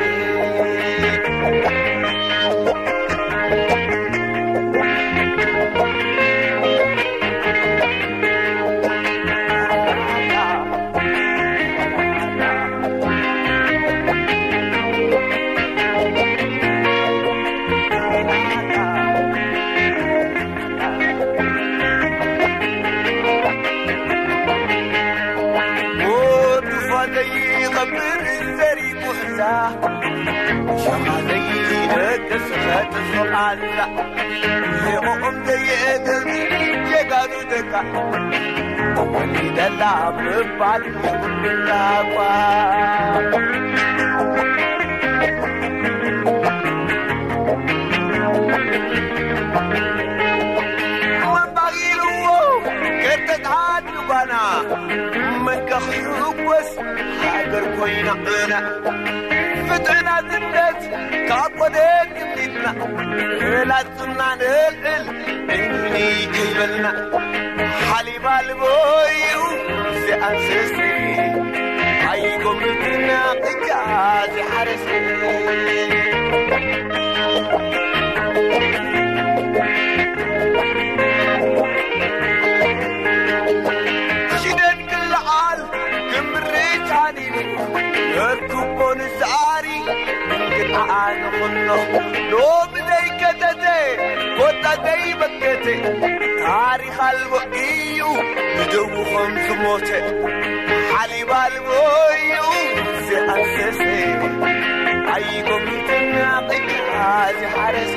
ወዱ ፋተይ ይኸብር ዘሪጉ ሕዛ፣ ሸኻ ዘይነቅስ ኸጥፍ ቃልዛ። ሒቑቕም ዘየእትል ጀጋኑ ደቃ፣ ወሊደላ ምባል የብሉና እኳ። መባጊልዎ ከርተት ዓዲ ጓና፣ መን ከኽሕጎስ ሃገር ኮይና ዕና። ፍትሕና ዝነት ካብ ወደ ግዲትና፣ ላጽና ንልዕል እኒ ከይበልና። ሓሊብ ኣልቦ እዩ እዚ ኣንሰስቲ፣ ኣይጎምትና ቅጃ እዚ ሓረስቲ። ሽደን ክለዓል ክምርጭ ሃኒኑ፣ ነርክቦ ንዝኣሪ ድንግል ኣነ ኹኖ። ሎሚ ዘይከተተ፣ ኮታ ዘይበገተ፣ ታሪኽ ኣልቦ እዩ ንደቡ ከም ዝሞተ። ሓሊብ ኣልቦ እዩ እዚ ኣንሰሰ፣ ኣይጎምትና ቅጫ እዚ ሓረሰ።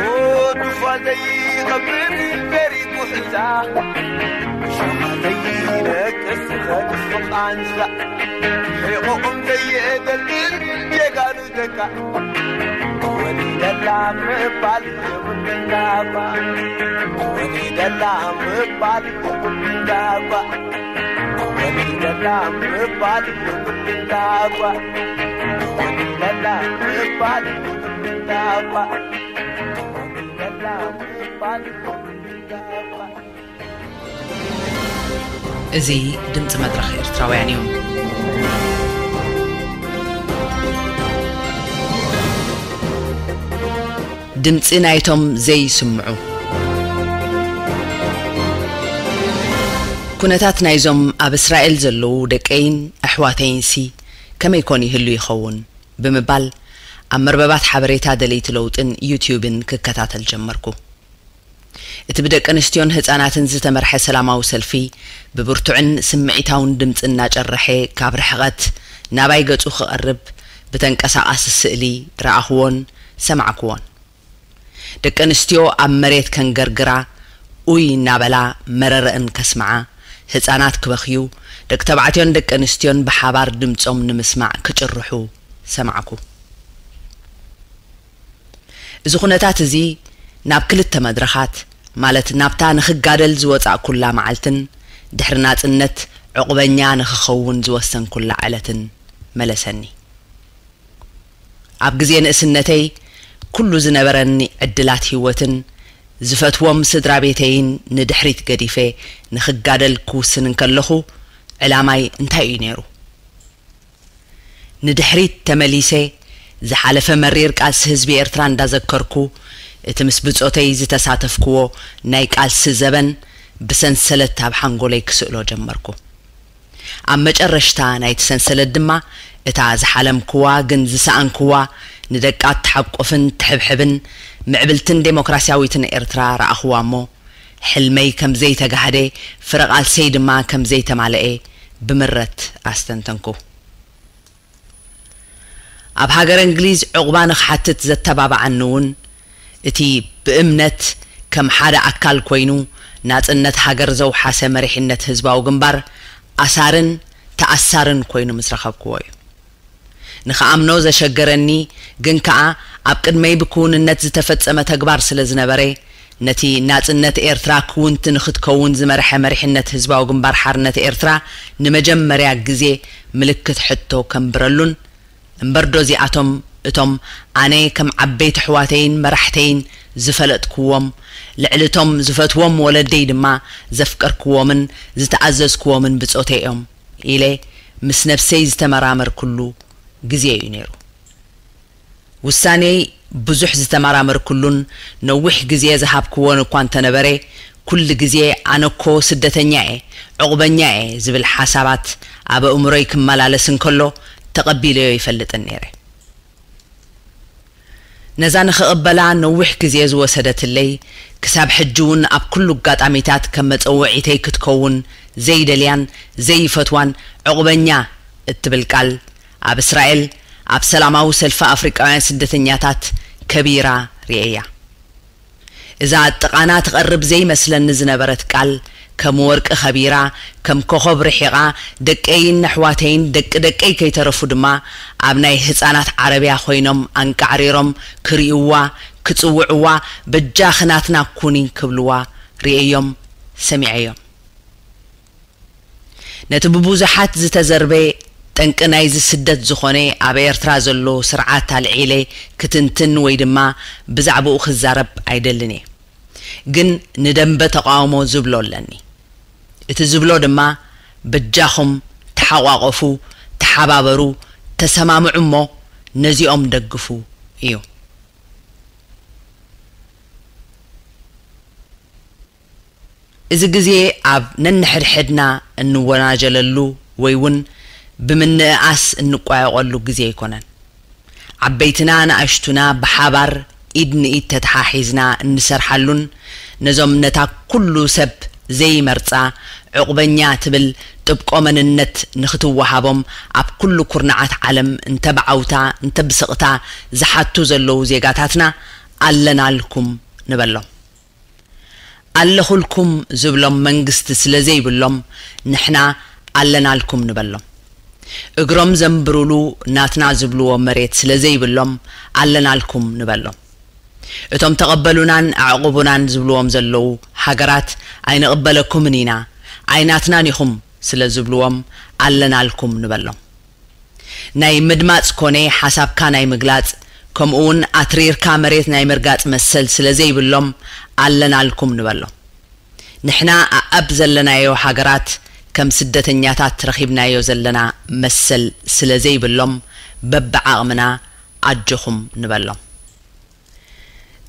ወዱ ፋዘይ ቐብር በሪጉ ሕዛ፣ ሸኻ ዘይነቅስ ኸድፍ ቃንዛ፣ ሒቑቕም ዘየደልን ጀጋኑ ደቃ። ወሊደላ ምባል የብሉን ዳባ፣ ወሊደላ ምባል የብሉን ዳባ፣ ወሊደላ ምባል የብሉን ዳባ፣ ወሊደላ ምባል የብሉን ዳባ፣ ወሊደላ ምባል የብሉን ዳባ። እዚ ድምፂ መድረኽ ኤርትራውያን እዩ። ድምፂ ናይቶም ዘይስምዑ። ኩነታት ናይዞም ኣብ እስራኤል ዘለዉ ደቀይን ኣሕዋተይንሲ ከመይ ኮን ይህሉ ይኸውን? ብምባል ኣብ መርበባት ሓበሬታ ደለይቲ ለውጥን ዩትዩብን ክከታተል ጀመርኩ። እቲ ብደቂ ኣንስትዮን ህጻናትን ዝተመርሐ ሰላማዊ ሰልፊ፣ ብብርቱዕን ስምዒታውን ድምጺ እናጨረሐ ካብ ርሕቐት ናባይ ገጹ ክቐርብ ብተንቀሳቓሲ ስእሊ ረኣኹዎን ሰማዕኩዎን። ደቂ ኣንስትዮ ኣብ መሬት ከንገርግራ፣ ኡይ እናበላ መረረእን ከስምዓ፣ ህጻናት ክበኽዩ፣ ደቂ ተባዕትዮን ደቂ ኣንስትዮን ብሓባር ድምጾም ንምስማዕ ክጭርሑ ሰማዕኩ። እዚ ኩነታት እዚ ናብ ክልተ መድረኻት፣ ማለት ናብታ ንኽጋደል ዝወጻእኩላ መዓልትን ድሕሪ ናጽነት ዕቑበኛ ንኽኸውን ዝወሰንኩላ ዕለትን መለሰኒ። ኣብ ግዜ ንእስነተይ ኩሉ ዝነበረኒ ዕድላት ህይወትን ዝፈትዎም ስድራ ቤተይን ንድሕሪት ገዲፈ ንኽጋደል ክውስን እንከለኹ፣ ዕላማይ እንታይ እዩ ነይሩ? ንድሕሪት ተመሊሰ ዝሓለፈ መሪር ቃልሲ ህዝቢ ኤርትራ እንዳዘከርኩ፣ እቲ ምስ ብጾተይ ዝተሳተፍክዎ ናይ ቃልሲ ዘበን ብሰንሰለት ኣብ ሓንጎለይ ክስእሎ ጀመርኩ። ኣብ መጨረሽታ ናይቲ ሰንሰለት ድማ፣ እታ ዝሓለምክዋ ግን ዝሰኣንክዋ፣ ንደቃ እትሓቁፍን ትሕብሕብን ምዕብልትን ዴሞክራስያዊትን ኤርትራ ረኣኽዋ እሞ፣ ሕልመይ ከም ዘይተጋህደ፣ ፍረ ቃልሰይ ድማ ከም ዘይተማልኤ ብምረት ኣስተንተንኩ። ኣብ ሃገረ እንግሊዝ ዕቑባ ንኽሓትት ዘተባብዓኒ እውን፣ እቲ ብእምነት ከም ሓደ ኣካል ኮይኑ ናጽነት ሃገር ዘውሓሰ መሪሕነት ህዝባዊ ግንባር ኣሳርን ተኣሳርን ኮይኑ ምስ ረኸብክዎ እዩ። ንኽኣምኖ ዘሸገረኒ ግን ከኣ ኣብ ቅድመይ ብክውንነት ዝተፈጸመ ተግባር ስለ ዝነበረ፣ ነቲ ናጽነት ኤርትራ ክውንቲ ንኽትከውን ዝመርሐ መሪሕነት ህዝባዊ ግንባር ሓርነት ኤርትራ ንመጀመርያ ግዜ ምልክት ሕቶ ከንብረሉን፣ እምበርዶ እዚኣቶም እቶም ኣነ ከም ዓበይቲ ኣሕዋተይን መራሕተይን ዝፈለጥክዎም፣ ልዕሊ እቶም ዝፈትዎም ወለደይ ድማ ዘፍቀርክዎምን ዝተኣዘዝክዎምን ብጾተይ እዮም ኢለ ምስ ነብሰይ ዝተመራመርኩሉ ግዜ እዩ ነይሩ። ውሳኔይ ብዙሕ ዝተመራመርኩሉን ነዊሕ ግዜ ዝሃብክዎን እኳ እንተነበረ፣ ኩሉ ግዜ ኣነኮ ስደተኛ እየ፣ ዕቑበኛ እየ ዝብል ሓሳባት ኣብ ኣእምሮይ ክመላለስ እንከሎ ተቐቢለዮ ይፈልጥን ነይረ። ነዛ ንኽቕበላ ነዊሕ ግዜ ዝወሰደትለይ፣ ክሳብ ሕጂ እውን ኣብ ኩሉ ኣጋጣሚታት ከም መጸውዒተይ ክትከውን ዘይደልያን ዘይፈትዋን ዕቑበኛ እትብል ቃል ኣብ እስራኤል ኣብ ሰላማዊ ሰልፊ ኣፍሪቃውያን ስደተኛታት ከቢራ ርእየያ። እዛ ኣብ ጥቓና ትቐርብ ዘይመስለኒ ዝነበረት ቃል ከም ወርቂ ከቢራ፣ ከም ኮኸብ ርሒቓ፣ ደቀይን ኣሕዋተይን ደቂ ደቀይ ከይተረፉ ድማ ኣብ ናይ ህጻናት ዓረብያ ኮይኖም ኣንቃዕሪሮም ክርእይዋ፣ ክጽውዕዋ፣ በጃኺ ናትና ኩኒ ክብልዋ ርእየዮም፣ ሰሚዐዮም። ነቲ ብብዙሓት ዝተዘርበ ጠንቂ ናይዚ ስደት ዝኾነ ኣብ ኤርትራ ዘሎ ስርዓት ኣልዒለ ክትንትን ወይ ድማ ብዛዕባኡ ክዛረብ ኣይደልን እየ። ግን ንደንበ ተቓውሞ ዝብሎ ኣለኒ። እቲ ዝብሎ ድማ በጃኹም ተሓቋቐፉ፣ ተሓባበሩ፣ ተሰማምዑ እሞ ነዚኦም ደግፉ እዩ። እዚ ግዜ ኣብ ነንሕድሕድና እንወናጀለሉ ወይ እውን ብምንእኣስ እንቋየቖሉ ግዜ ኣይኮነን። ዓበይትና ንኣሽቱና ብሓባር ኢድ ንኢድ ተተሓሒዝና እንሰርሓሉን ነዞም ነታ ኩሉ ሰብ ዘይመርጻ ዕቑበኛ ትብል ጥብቆ መንነት ንኽትወሃቦም ኣብ ኩሉ ኩርናዓት ዓለም እንተ ብዓውታ እንተ ብስቕታ ዝሓቱ ዘለዉ ዜጋታትና ኣለናልኩም ንበሎም። ኣለኹልኩም ዝብሎም መንግስቲ ስለ ዘይብሎም ንሕና ኣለናልኩም ንበሎም። እግሮም ዘንብሩሉ ናትና ዝብልዎ መሬት ስለ ዘይብሎም ኣለናልኩም ንበሎም። እቶም ተቐበሉናን ኣዕቑቡናን ዝብልዎም ዘለዉ ሃገራት ኣይንቕበለኩምን ኢና፣ ኣይናትናን ኢኹም ስለ ዝብልዎም ኣለናልኩም ንበሎም። ናይ ምድማጽ ኮነ ሓሳብካ ናይ ምግላጽ ከምኡ እውን ኣትሪርካ መሬት ናይ ምርጋጽ መሰል ስለ ዘይብሎም ኣለናልኩም ንበሎም። ንሕና ኣኣብ ዘለናዮ ሃገራት ከም ስደተኛታት ረኺብናዮ ዘለና መሰል ስለ ዘይብሎም በብዓቕምና ኣጆኹም ንበሎም።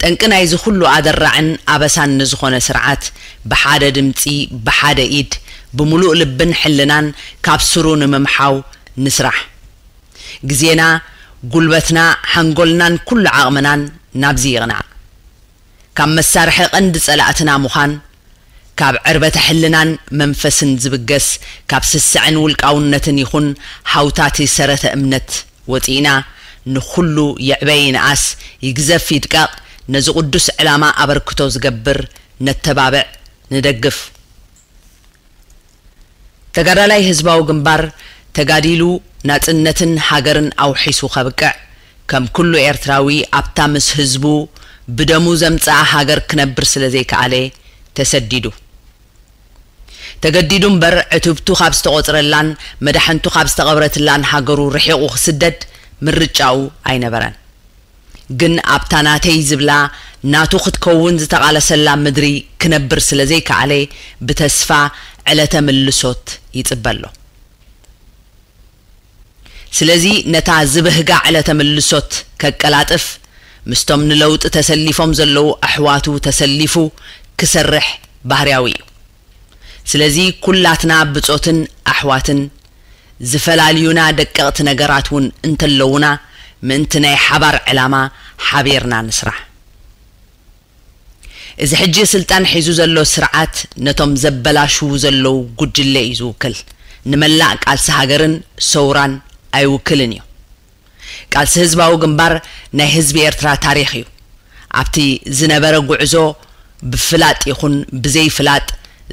ጠንቂ ናይዚ ኩሉ ኣደራዕን ኣበሳን ንዝኾነ ስርዓት ብሓደ ድምጺ ብሓደ ኢድ ብምሉእ ልብን ሕልናን ካብ ስሩ ንምምሓው ንስራሕ። ግዜና፣ ጉልበትና፣ ሓንጎልናን ኩሉ ዓቕምናን ናብዚ ይቕናዕ። ካብ መሳርሒ ቀንዲ ጸላእትና ምዃን፣ ካብ ዕርበተ ሕልናን መንፈስን ዝብገስ፣ ካብ ስስዐን ውልቃውነትን ይኹን ሃውታቲ ሰረተ እምነት ወጺእና፣ ንኹሉ ይዕበ ይንኣስ፣ ይግዘፍ ይድቀቕ፣ ነዚ ቅዱስ ዕላማ ኣበርክቶ ዝገብር ነተባብዕ፣ ንደግፍ። ተጋዳላይ ህዝባዊ ግንባር ተጋዲሉ ናጽነትን ሃገርን ኣውሒሱ ከብቅዕ፣ ከም ኩሉ ኤርትራዊ ኣብታ ምስ ህዝቡ ብደሙ ዘምጽኣ ሃገር ክነብር ስለ ዘይከኣለ ተሰዲዱ። ተገዲዱ እምበር ዕትብቱ ካብ ዝተቖጽረላን መዳሕንቱ ካብ ዝተቐብረትላን ሃገሩ ርሒቑ ክስደድ ምርጫኡ ኣይነበረን። ግን ኣብታ ናተይ ዝብላ ናቱ ክትከውን ዝተቓለሰላ ምድሪ ክነብር ስለ ዘይከኣለ ብተስፋ ዕለተ ምልሶት ይጽበ ኣሎ። ስለዚ ነታ ዝብህጋ ዕለተ ምልሶት ከቀላጥፍ ምስቶም ንለውጢ ተሰሊፎም ዘለዉ ኣሕዋቱ ተሰሊፉ ክሰርሕ ባህርያዊ እዩ። ስለዚ ኩላትና ብጾትን ኣሕዋትን ዝፈላልዩና ደቀቕቲ ነገራት እውን እንተለዉና ምእንቲ ናይ ሓባር ዕላማ ሓቢርና ንስራሕ። እዚ ሕጂ ስልጣን ሒዙ ዘሎ ስርዓት ነቶም ዘበላሽዉ ዘለዉ ጉጅለ እዩ ዝውክል። ንመላእ ቃልሲ ሃገርን ሰውራን ኣይውክልን እዩ። ቃልሲ ህዝባዊ ግንባር ናይ ህዝቢ ኤርትራ ታሪኽ እዩ። ኣብቲ ዝነበረ ጉዕዞ ብፍላጥ ይኹን ብዘይፍላጥ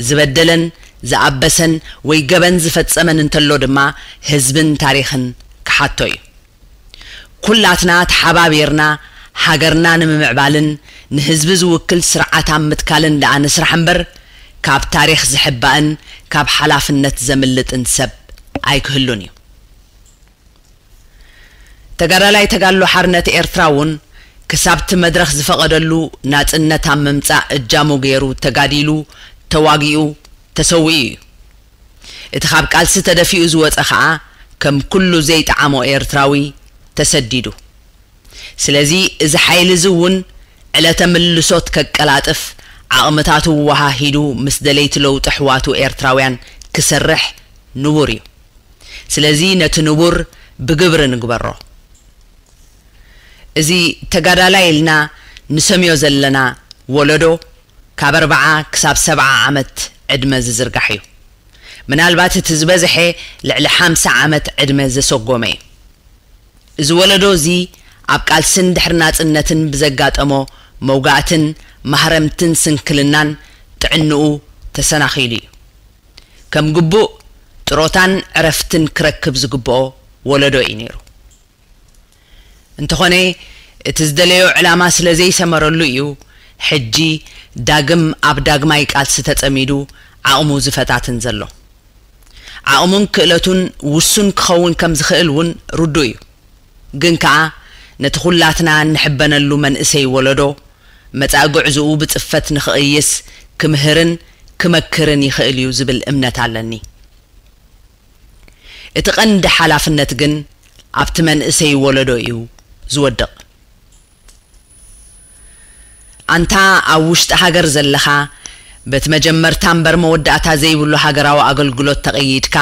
ዝበደለን ዝኣበሰን ወይ ገበን ዝፈጸመን እንተሎ ድማ ህዝብን ታሪኽን ክሓቶ እዩ። ኩላትና ተሓባቢርና ሃገርና ንምምዕባልን ንህዝቢ ዝውክል ስርዓት ኣብ ምትካልን ደኣ ንስራሕ እምበር፣ ካብ ታሪኽ ዝሕባእን ካብ ሓላፍነት ዘምልጥን ሰብ ኣይክህሉን እዩ። ተጋዳላይ ተጋድሎ ሓርነት ኤርትራ እውን ክሳብቲ መድረኽ ዝፈቐደሉ ናጽነት ኣብ ምምጻእ እጃሙ ገይሩ ተጋዲሉ፣ ተዋጊኡ፣ ተሰዊኡ እዩ። እቲ ካብ ቃልሲ ተደፊኡ ዝወጸ ኸኣ ከም ኩሉ ዘይጠዓሞ ኤርትራዊ ተሰዲዱ። ስለዚ እዚ ሓይሊ እዚ እውን ዕለተ ምልሶት ከቀላጥፍ ዓቕምታቱ ወሃሂዱ ምስ ደለይቲ ለውጢ ኣሕዋቱ ኤርትራውያን ክሰርሕ ንቡር እዩ። ስለዚ ነቲ ንቡር ብግብሪ ንግበሮ። እዚ ተጋዳላይ ኢልና ንሰምዮ ዘለና ወለዶ ካብ ኣርብዓ ክሳብ ሰብዓ ዓመት ዕድመ ዝዝርጋሕ እዩ። ምናልባት እቲ ዝበዝሐ ልዕሊ ሓምሳ ዓመት ዕድመ ዘሰጎመ እዩ። እዚ ወለዶ እዚ ኣብ ቃልስን ድሕሪ ናጽነትን ብዘጋጠሞ መውጋእትን ማህረምትን ስንክልናን ጥዕንኡ ተሰናኺሉ እዩ። ከም ግቡእ ጥሮታን ዕረፍትን ክረክብ ዝግብኦ ወለዶ እዩ ነይሩ። እንተኾነ እቲ ዝደለዮ ዕላማ ስለ ዘይሰመረሉ እዩ ሕጂ ዳግም ኣብ ዳግማይ ቃልሲ ተጸሚዱ ዓቕሙ ዝፈታትን ዘሎ። ዓቕሙን ክእለቱን ውሱን ክኸውን ከም ዝኽእል እውን ርዱእ እዩ። ግን ከኣ ነቲ ኩላትና እንሕበነሉ መንእሰይ ወለዶ መጻኢ ጉዕዝኡ ብጽፈት ንኽቕይስ ክምህርን ክመክርን ይኽእል እዩ ዝብል እምነት ኣለኒ። እቲ ቀንዲ ሓላፍነት ግን ኣብቲ መንእሰይ ወለዶ እዩ ዝወድቕ። ኣንታ ኣብ ውሽጢ ሃገር ዘለኻ፣ በቲ መጀመርታ እምበር መወዳእታ ዘይብሉ ሃገራዊ ኣገልግሎት ተቐይድካ፣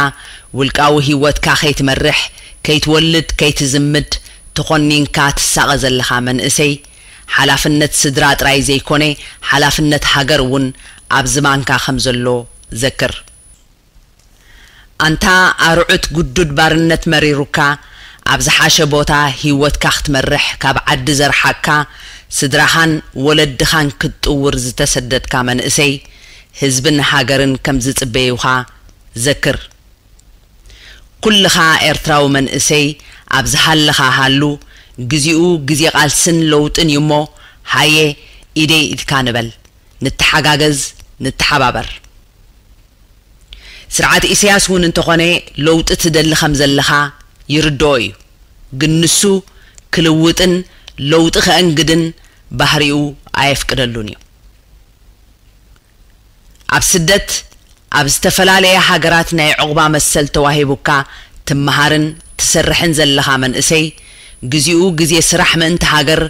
ውልቃዊ ህይወትካ ከይትመርሕ፣ ከይትወልድ፣ ከይትዝምድ፣ ተኾኒንካ ትሳቐ ዘለኻ መንእሰይ፣ ሓላፍነት ስድራ ጥራይ ዘይኮነ፣ ሓላፍነት ሃገር እውን ኣብ ዝባንካ ከም ዘሎ ዘክር። ኣንታ ኣርዑት ግዱድ ባርነት መሪሩካ፣ ኣብ ዝሓሸ ቦታ ህይወትካ ክትመርሕ ካብ ዓዲ ዘርሓካ፣ ስድራኻን ወለድኻን ክትጥውር ዝተሰደድካ መንእሰይ፣ ህዝብን ሃገርን ከም ዝጽበዩኻ ዘክር። ኩልኻ ኤርትራዊ መንእሰይ ኣብ ዝሃለኻ ሃሉ፣ ግዜኡ ግዜ ቃልስን ለውጥን እዩ እሞ፣ ሃየ ኢደይ ኢድካ ንበል፣ ንተሓጋገዝ፣ ንተሓባበር። ስርዓት ኢሳያስ እውን እንተኾነ ለውጢ ትደሊ ከም ዘለኻ ይርድኦ እዩ። ግን ንሱ ክልውጥን ለውጢ ከእንግድን ባህሪኡ ኣየፍቅደሉን እዩ። ኣብ ስደት ኣብ ዝተፈላለያ ሃገራት ናይ ዑቕባ መሰል ተዋሂቡካ ትመሃርን ትሰርሕን ዘለኻ መንእሰይ፣ ግዜኡ ግዜ ስራሕ ምእንቲ ሃገር፣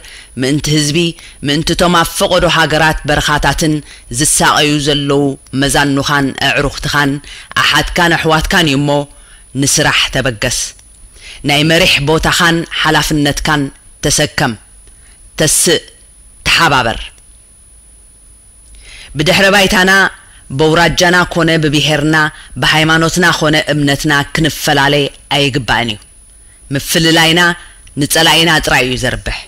ምእንቲ ህዝቢ፣ ምእንቲ እቶም ኣብ ፈቐዶ ሃገራት በረኻታትን ዝሳቐዩ ዘለዉ መዛኑኻን ኣዕሩኽትኻን ኣሓትካን ኣሕዋትካን እዩ እሞ፣ ንስራሕ ተበገስ። ናይ መሪሕ ቦታኻን ሓላፍነትካን ተሰከም። ተስእ፣ ተሓባበር። ብድሕረ ባይታና፣ በውራጃና ኮነ ብብሄርና፣ ብሃይማኖትና ኮነ እምነትና ክንፈላለይ ኣይግባእን እዩ። ምፍልላይና ንጸላኢና ጥራይ እዩ ዘርብሕ።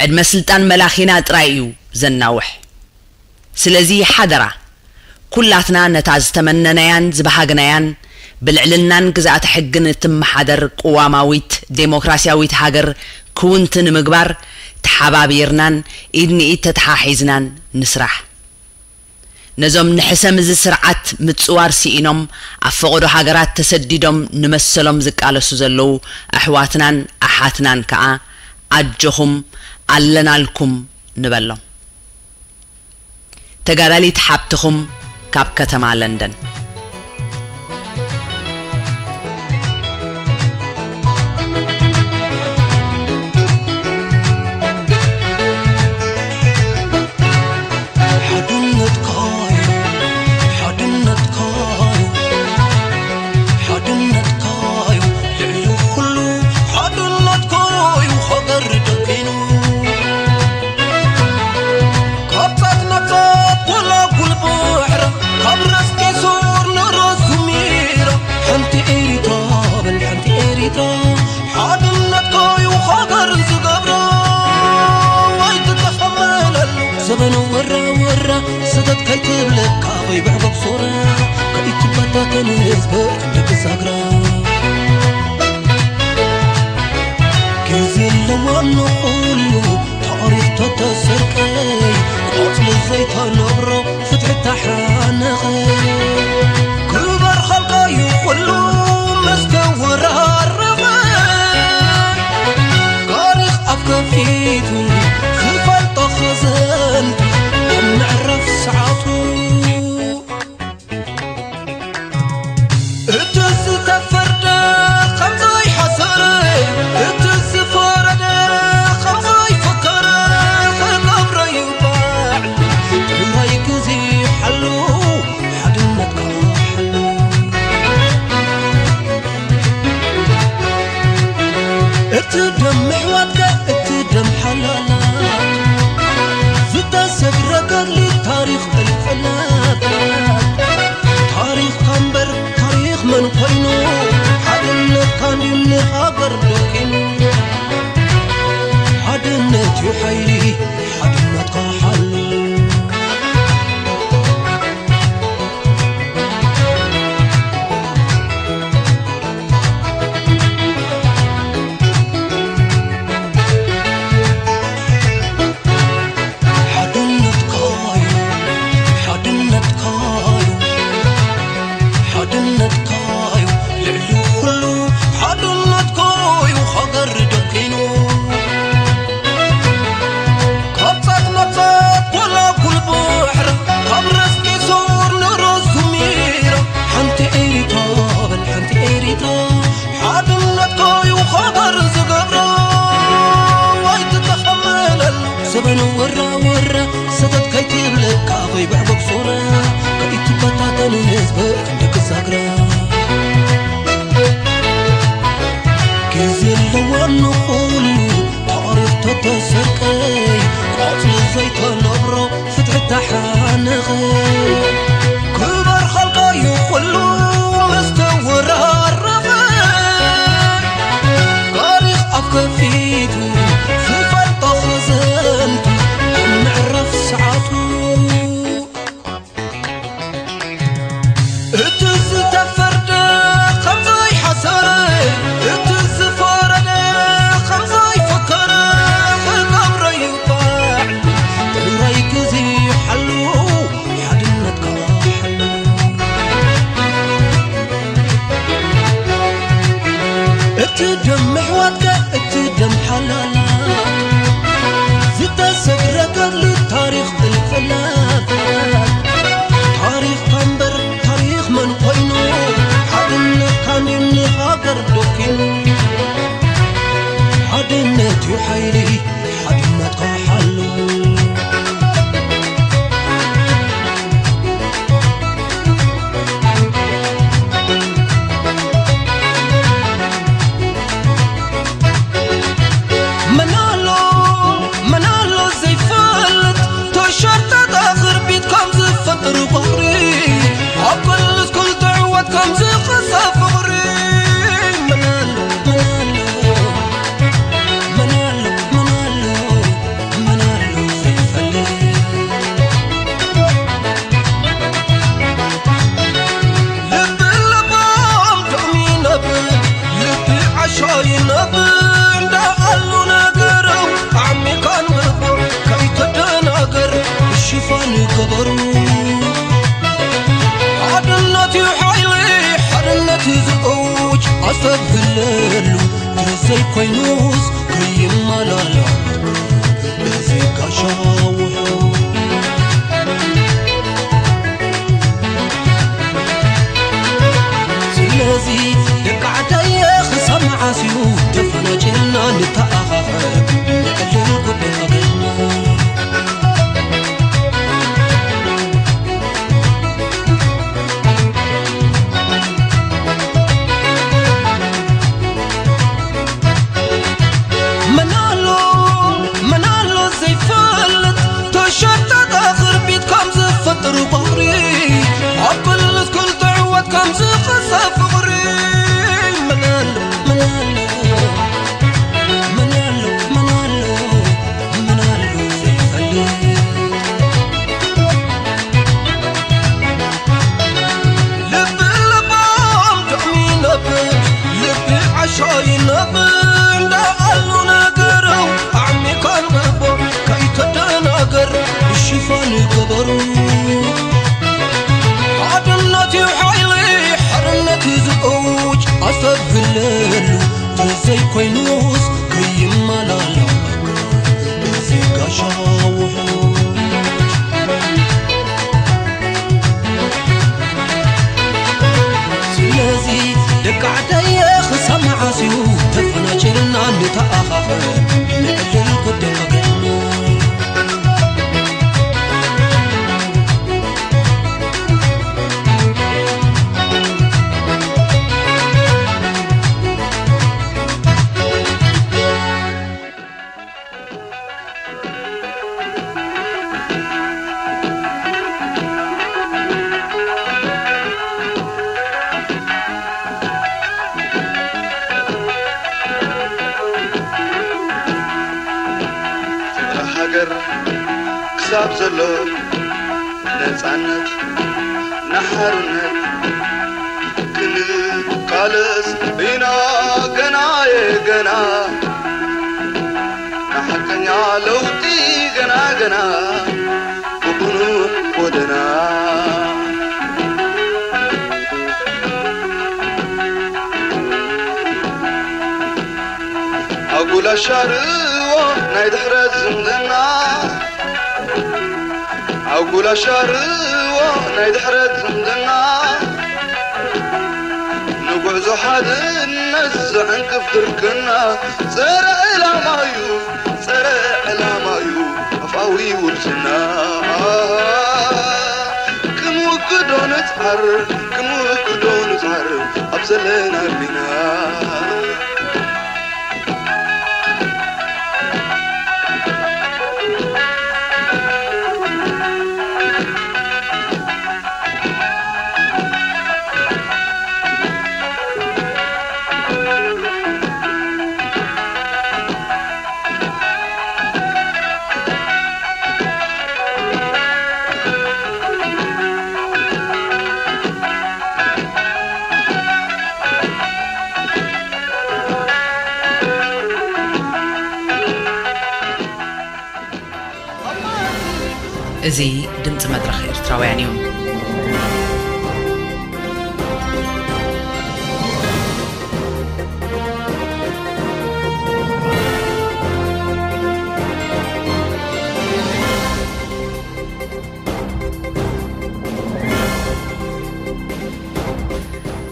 ዕድመ ስልጣን መላኺና ጥራይ እዩ ዘናውሕ። ስለዚ ሓደራ፣ ኩላትና ነታ ዝተመነናያን ዝበሃግናያን ብልዕልናን ግዝኣተ ሕግን እትመሓደር ቅዋማዊት ዴሞክራሲያዊት ሃገር ክውንቲ ንምግባር ተሓባቢርናን ኢድ ንኢድ ተተሓሒዝናን ንስራሕ። ነዞም ንሕሰም እዚ ስርዓት ምጽዋር ስኢኖም ኣብ ፈቐዶ ሃገራት ተሰዲዶም ንመሰሎም ዝቃለሱ ዘለዉ ኣሕዋትናን ኣሓትናን ከኣ ኣጆኹም ኣለናልኩም ንበሎም። ተጋዳሊት ሓብትኹም ካብ ከተማ ለንደን። ሓድነትካዩ፣ ሓድነትካዩ፣ ሓድነትካዩ ልዕሊ ኩሉ፣ ሓድነትካዩ ሃገር ደቂኑ። ካብ ጻት ናብ ጻት ጎላጉል ባሕራ፣ ካብ ረስቲሱ ተነስበ ክንዲ ክሳግራ ግዜ ኣለዋ ንኹሉ ታሪኽ ተተሰርቀ ቆጽሊ ዘይተነብሮ ፍትሒ ተሓነቐ ክበር ኸልቃዩ ኩሉ መስተወራረቐ ታሪኽ ኣፍ ከፊቱ ዝፈልጦ ኸዘን ምዕራፍ ሰዓቱ እቲ ዝተፈርደ ከም ዘይሓሰረ እቲ ዝፈረደ ከም ዘይፈከረ ክገብረ እዩ ባዕሉ ጥራይ ግዜ ሓሉ ሓድነትካ ሓሉ እቲ ደም ምሕዋትካ እቲ ደም ሓላላት ዝተሰግረ ገድሊ ታሪኽ እልፍላት ታሪኽካ እምበር ታሪኽ መን ኮይኑ ሓድነትካ እንድዩ ንሃገር ደኪኑ ሓድነት እዩ ሓይሊ ሓድነትካ ሓሉ ሓድነትካዩ ሓድነትካዩ ሓድነትካዩ ልዕሊ ኩሉ ሓድነትካዩ ሃገር ደኪኑ ካብ ጻት ናብ ጻት ጎላጉል ባሕሪ ካብ ረስኪ ሱር ንረሱ ሚራ ሓንቲ ኤሪትራ በል ሓንቲ ኤሪትራ ሓድነትካዩ ሃገር ዝገብራ ኣይትተኸመለሉ ዘበኑ ወራ ወራ ሰተት ከይትብለካ ከይብዕጎግ ሶራ ከይትበታተን ህዝቢ ክንዲ ክሳግራ ግዜ ኣለዋ ንኹሉ ታሪኽ ተተሰርቀ ቆጽሊ ዘይተነብሮ ፍትሒ ተሓነቐ ክበር ኸልቃዩ ኩሉ መስተወራረቐ ታሪኽ ኣፍ ከፊቱ ዝፈልጦ ኸዘንቱ ኣብ ምዕራፍ ሰዓቱ እቲ ዝተፈርደ ከም ዘይሓሰረ እቲ ዝፈረደ ከም ዘይፈከረ ክገብረ እዩ ባዕሉ ጥራይ ግዜ ሓሉ ሓድነትካ ሓሉ እቲ ደም ምሕዋትካ እቲ ደም ሓላላት ዝተሰግረ ገድሊ ታሪኽ እልፍላት ታሪኽካ እምበር ታሪኽ መን ኮይኑ ሓድነትካ እንድዩ ንሃገር ደኪኑ ሓድነት እዩ ሓይሊ ሓድነትካ ሓሉ መናሎ መናሎ ዘይፈልጥ ተሸርጠጠ ክርቢት ከም ዝፈጥር ባሕሪ ኣብ ክልስ ክልተ ዕወት ከም ዝኸሰ ፍቕሪ መናሎ መናሎ መናሎ መናሎ መናሎ ዘይፈልጥ ልቢ ለባም ደሚ ነብር ልቢ ዓሻ ይነብር እንዳኣሉ ነገረው ዓሚካን ምባል ከይተደናገር ሽፋን ገበሩ ሓድነት እዩ ሓይሊ ሓድነት እዩ ዝእውጅ ኣስተብህለሉ ዘይኮይኑስ ከይመላላ እዚ ጋሻ ውሑ ስለዚ ደቂ ዓደየ ክሳብ መዓስ እዩ ተፈናጭልና ንተኣኻኸብ ንዕልል ጉዳይ ሃገርና መናሎ መናሎ ዘይፈልጥ ተሸርጠጠ ክርቢት ከም ዝፈጥር ባሕሪ ኣብ ክልስ ክልተ ዕወት ከም ዝኸሰ ፍቕሪ መናሎ መናሎ መናሎ መናሎ መናሎ ዘይፈልጥ ዘይኮይኑስ ከይመላላእ እዚ ጋሻ ውሑ። ስለዚ ደቂ ዓደየ ክሳብ መዓስ እዩ ተፈናጭልና ንተኣኻኸብ ንዕድል ጉዳይ ሃገርና። ፍቕሪ ሃገር ክሳብ ዘሎ ነጻነት ንሓርነት ክንቃለስ ኢና ገና የገና ንሓቀኛ ለውጢ ገና ገና ብቕኑዕ ጎደና። ኣጉል ኣሻርዎ ናይ ድሕረት ዝምድና ኣጉል ኣሻርዎ ናይ ድሕረት ዝምድና ንጉዕዞ ሓድነት ዘዕንቅፍ ድርቅና ጸረ ዕላማዩ ጸረ ዕላማዩ ኣፋዊ ውርስና ክንውግዶ ንጽዓር ክንውግዶ ንጽዓር ኣብ ዘለና ርቢና። እዚ ድምፂ መድረኽ ኤርትራውያን እዩ።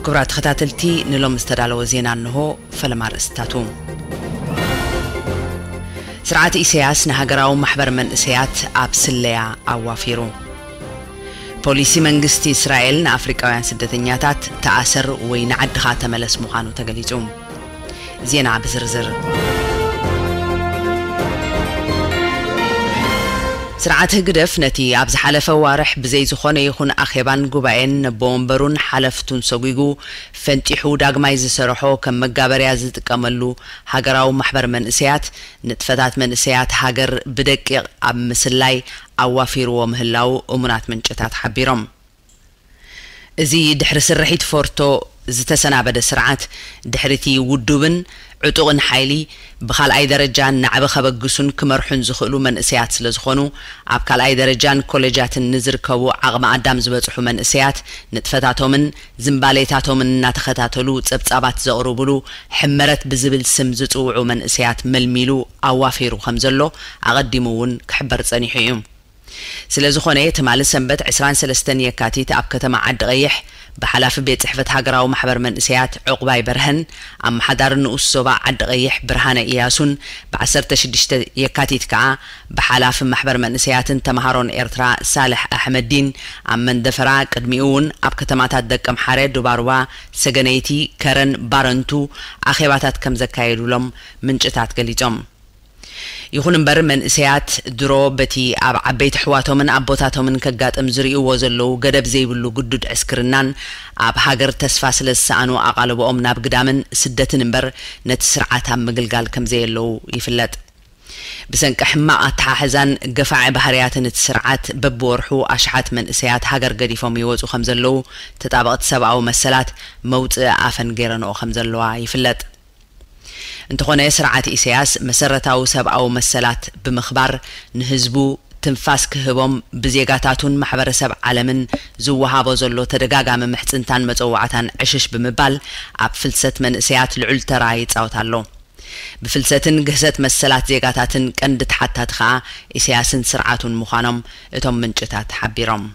ክቡራት ተኸታተልቲ፣ ንሎም ዝተዳለወ ዜና እንሆ። ፈለማ ርእስታቱ። ስርዓት ኢሳያስ ንሃገራዊ ማሕበር መንእሰያት ኣብ ስለያ ኣዋፊሩ። ፖሊሲ መንግስቲ እስራኤል ንኣፍሪቃውያን ስደተኛታት ተኣሰር ወይ ንዓድኻ ተመለስ ምዃኑ ተገሊጹ። ዜና ብዝርዝር። ስርዓት ህግደፍ ነቲ ኣብ ዝሓለፈ ዋርሕ ብዘይ ዝኾነ ይኹን ኣኼባን ጉባኤን ነቦ ወንበሩን ሓለፍቱን ሰጒጉ ፈንጢሑ ዳግማይ ዝሰርሖ ከም መጋበርያ ዝጥቀመሉ ሃገራዊ ማሕበር መንእሰያት ንጥፈታት መንእሰያት ሃገር ብደቂቕ ኣብ ምስላይ ኣዋፊርዎ ምህላዉ እሙናት ምንጭታት ሓቢሮም። እዚ ድሕሪ ስርሒት ፎርቶ ዝተሰናበደ ስርዓት፣ ድሕሪቲ ውዱብን ዕጡቕን ሓይሊ፣ ብኻልኣይ ደረጃን ናዕቢ ከበግሱን ክመርሑን ዝኽእሉ መንእሰያት ስለ ዝኾኑ፣ ኣብ ካልኣይ ደረጃን ኮሌጃትን ንዝርከቡ ዓቕሚ ኣዳም ዝበጽሑ መንእሰያት፣ ንጥፈታቶምን ዝንባሌታቶምን እናተኸታተሉ ጸብጻባት ዘቕርቡሉ ሕመረት ብዝብል ስም ዝጽውዑ መንእሰያት መልሚሉ ኣዋፊሩ ከም ዘሎ ኣቐዲሙ እውን ክሕበር ጸኒሑ እዩ። ስለ ዝኾነ፣ ትማሊ ሰንበት ዕስራን ሰለስተን የካቲት ኣብ ከተማ ዓዲ ቀይሕ ብሓላፊ ቤት ጽሕፈት ሃገራዊ ማሕበር መንእሰያት ዑቕባይ በርሀን ኣመሓዳሪ ንኡስ ዞባ ዓዲ ቀይሕ ብርሃነ ኢያሱን ብዓሰርተ ሽዱሽተ የካቲት ከኣ ብሓላፊ ማሕበር መንእሰያትን ተምሃሮን ኤርትራ ሳልሕ ኣሕመዲን ኣብ መንደፈራ፣ ቅድሚኡ እውን ኣብ ከተማታት ደቀምሓረ፣ ዱባሩባ፣ ሰገነይቲ፣ ከረን፣ ባረንቱ ኣኼባታት ከም ዘካየዱሎም ምንጭታት ገሊጾም። ይኹን እምበር፣ መንእሰያት ድሮ በቲ ኣብ ዓበይቲ ኣሕዋቶምን ኣቦታቶምን ከጋጥም ዝርእይዎ ዘለዉ ገደብ ዘይብሉ ግዱድ ዕስክርናን ኣብ ሃገር ተስፋ ስለ ዝሰኣኑ፣ ኣቓልቦኦም ናብ ግዳምን ስደትን እምበር ነቲ ስርዓት ኣብ ምግልጋል ከም ዘየለዉ ይፍለጥ። ብሰንኪ ሕማቕ ኣተሓሕዛን ገፋዒ ባህርያትን እቲ ስርዓት፣ በብወርሑ ኣሽሓት መንእሰያት ሃገር ገዲፎም ይወጹ ከም ዘለዉ ተጣበቕቲ ሰብኣዊ መሰላት መውጽኢ ኣፈን ገይረንኦ ከም ዘለዋ ይፍለጥ። እንተኾነ፣ ስርዓት ኢሳያስ መሰረታዊ ሰብኣዊ መሰላት ብምኽባር ንህዝቡ ትንፋስ ክህቦም ብዜጋታቱን ማሕበረሰብ ዓለምን ዝወሃቦ ዘሎ ተደጋጋሚ ምሕጽንታን መጸዋዕታን ዕሽሽ ብምባል፣ ኣብ ፍልሰት መንእሰያት ልዑል ተራ ይጻወት ኣሎ። ብፍልሰትን ግህሰት መሰላት ዜጋታትን ቀንዲ ተሓታቲ ከኣ ኢሳያስን ስርዓቱን ምዃኖም እቶም ምንጭታት ሓቢሮም።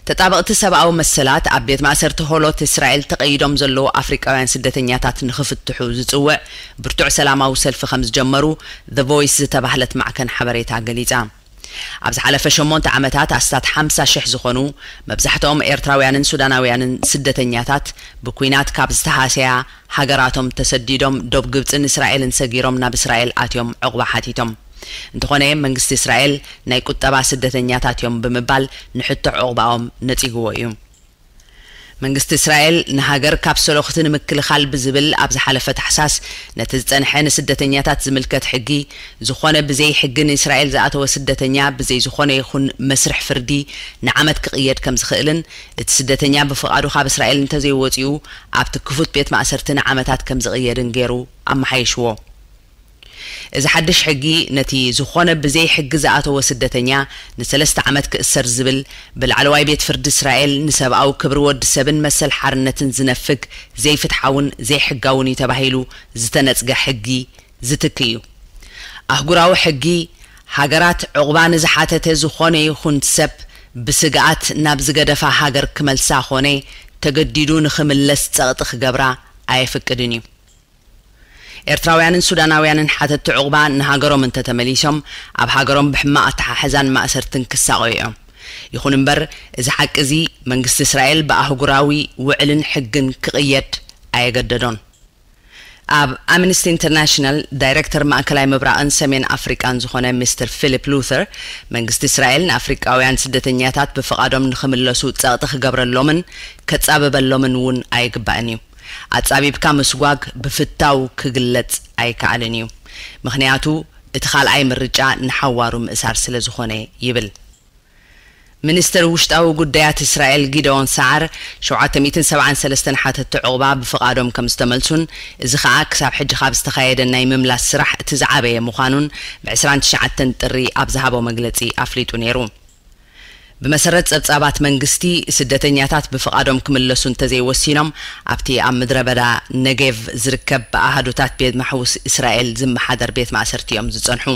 ተጣበቕቲ ሰብኣዊ መሰላት ኣብ ቤት ማእሰርቲ ሆሎት እስራኤል ተቐይዶም ዘለዉ ኣፍሪቃውያን ስደተኛታት ንኽፍትሑ ዝጽውዕ ብርቱዕ ሰላማዊ ሰልፊ ከም ዝጀመሩ The Voice ዝተባህለት ማዕከን ሓበሬታ ገሊጻ። ኣብ ዝሓለፈ ሸሞንተ ዓመታት ኣስታት ሓምሳ ሽሕ ዝኾኑ መብዛሕትኦም ኤርትራውያንን ሱዳናውያንን ስደተኛታት ብኲናት ካብ ዝተሃሰያ ሃገራቶም ተሰዲዶም ዶብ ግብጽን እስራኤልን ሰጊሮም ናብ እስራኤል ኣትዮም ዕቑባ ሓቲቶም። እንተኾነ መንግስቲ እስራኤል ናይ ቁጠባ ስደተኛታት እዮም ብምባል ንሕቶ ዕቑባኦም ነጺግዎ እዩ። መንግስቲ እስራኤል ንሃገር ካብ ሰሎኽቲ ንምክልኻል ብዝብል ኣብ ዝሓለፈ ታሕሳስ ነቲ ዝጸንሐ ንስደተኛታት ዝምልከት ሕጊ፣ ዝኾነ ብዘይ ሕጊ ንእስራኤል ዝኣተወ ስደተኛ ብዘይ ዝኾነ ይኹን መስርሕ ፍርዲ ንዓመት ክቕየድ ከም ዝኽእልን እቲ ስደተኛ ብፍቓዱ ካብ እስራኤል እንተዘይወጺኡ ኣብቲ ክፉት ቤት ማእሰርቲ ንዓመታት ከም ዝቕየድን ገይሩ ኣመሓይሽዎ። እዚ ሓድሽ ሕጊ ነቲ ዝኾነ ብዘይ ሕጊ ዝኣተወ ስደተኛ ንሰለስተ ዓመት ክእሰር ዝብል ብላዕለዋይ ቤት ፍርዲ እስራኤል ንሰብኣዊ ክብሪ ወዲ ሰብን መሰል ሓርነትን ዝነፍግ ዘይፍትሓውን ዘይሕጋውን እዩ ተባሂሉ ዝተነጽገ ሕጊ ዝትክ እዩ። ኣህጉራዊ ሕጊ ሃገራት ዕቑባ ንዝሓተተ ዝኾነ ይኹን ሰብ ብስግኣት ናብ ዝገደፋ ሃገር ክመልሳ ኾነ ተገዲዱ ንኽምለስ ጸቕጢ ክገብራ ኣየፍቅድን እዩ። ኤርትራውያንን ሱዳናውያንን ሓተቲ ዕቑባ ንሃገሮም እንተተመሊሶም ኣብ ሃገሮም ብሕማቕ ኣተሓሕዛን ማእሰርትን ክሳቐዩ እዮም። ይኹን እምበር እዚ ሓቂ እዚ መንግስቲ እስራኤል ብኣህጉራዊ ውዕልን ሕግን ክቕየድ ኣየገደዶን። ኣብ ኣምነስቲ ኢንተርናሽናል ዳይሬክተር ማእከላይ ምብራቕን ሰሜን ኣፍሪቃን ዝኾነ ሚስተር ፊሊፕ ሉተር መንግስቲ እስራኤል ንኣፍሪቃውያን ስደተኛታት ብፍቓዶም ንኽምለሱ ጸቕጢ ክገብረሎምን ከጻብበሎምን እውን ኣይግባእን እዩ። ኣጻቢብካ ምስጓግ ብፍታው ክግለጽ ኣይከኣልን እዩ። ምኽንያቱ እቲ ካልኣይ ምርጫ ንሓዋሩ ምእሳር ስለ ዝኾነ ይብል። ሚኒስትር ውሽጣዊ ጉዳያት እስራኤል ጊደዎን ሰዓር ሸውዓተ ሚእትን ሰብዓን ሰለስተን ሓተቲ ዕቑባ ብፍቓዶም ከም ዝተመልሱን እዚ ኸኣ ክሳብ ሕጂ ካብ ዝተኻየደ ናይ ምምላስ ስራሕ እቲ ዝዓበየ ምዃኑን ብ ዕስራን ትሽዓተን ጥሪ ኣብ ዝሃቦ መግለጺ ኣፍሊጡ ነይሩ። ብመሰረት ጸብጻባት መንግስቲ፣ ስደተኛታት ብፍቓዶም ክምለሱ እንተዘይወሲኖም ኣብቲ ኣብ ምድረ በዳ ነጌቭ ዝርከብ ብኣሃዱታት ቤት ማሕቡስ እስራኤል ዝመሓደር ቤት ማእሰርቲ እዮም ዝጸንሑ።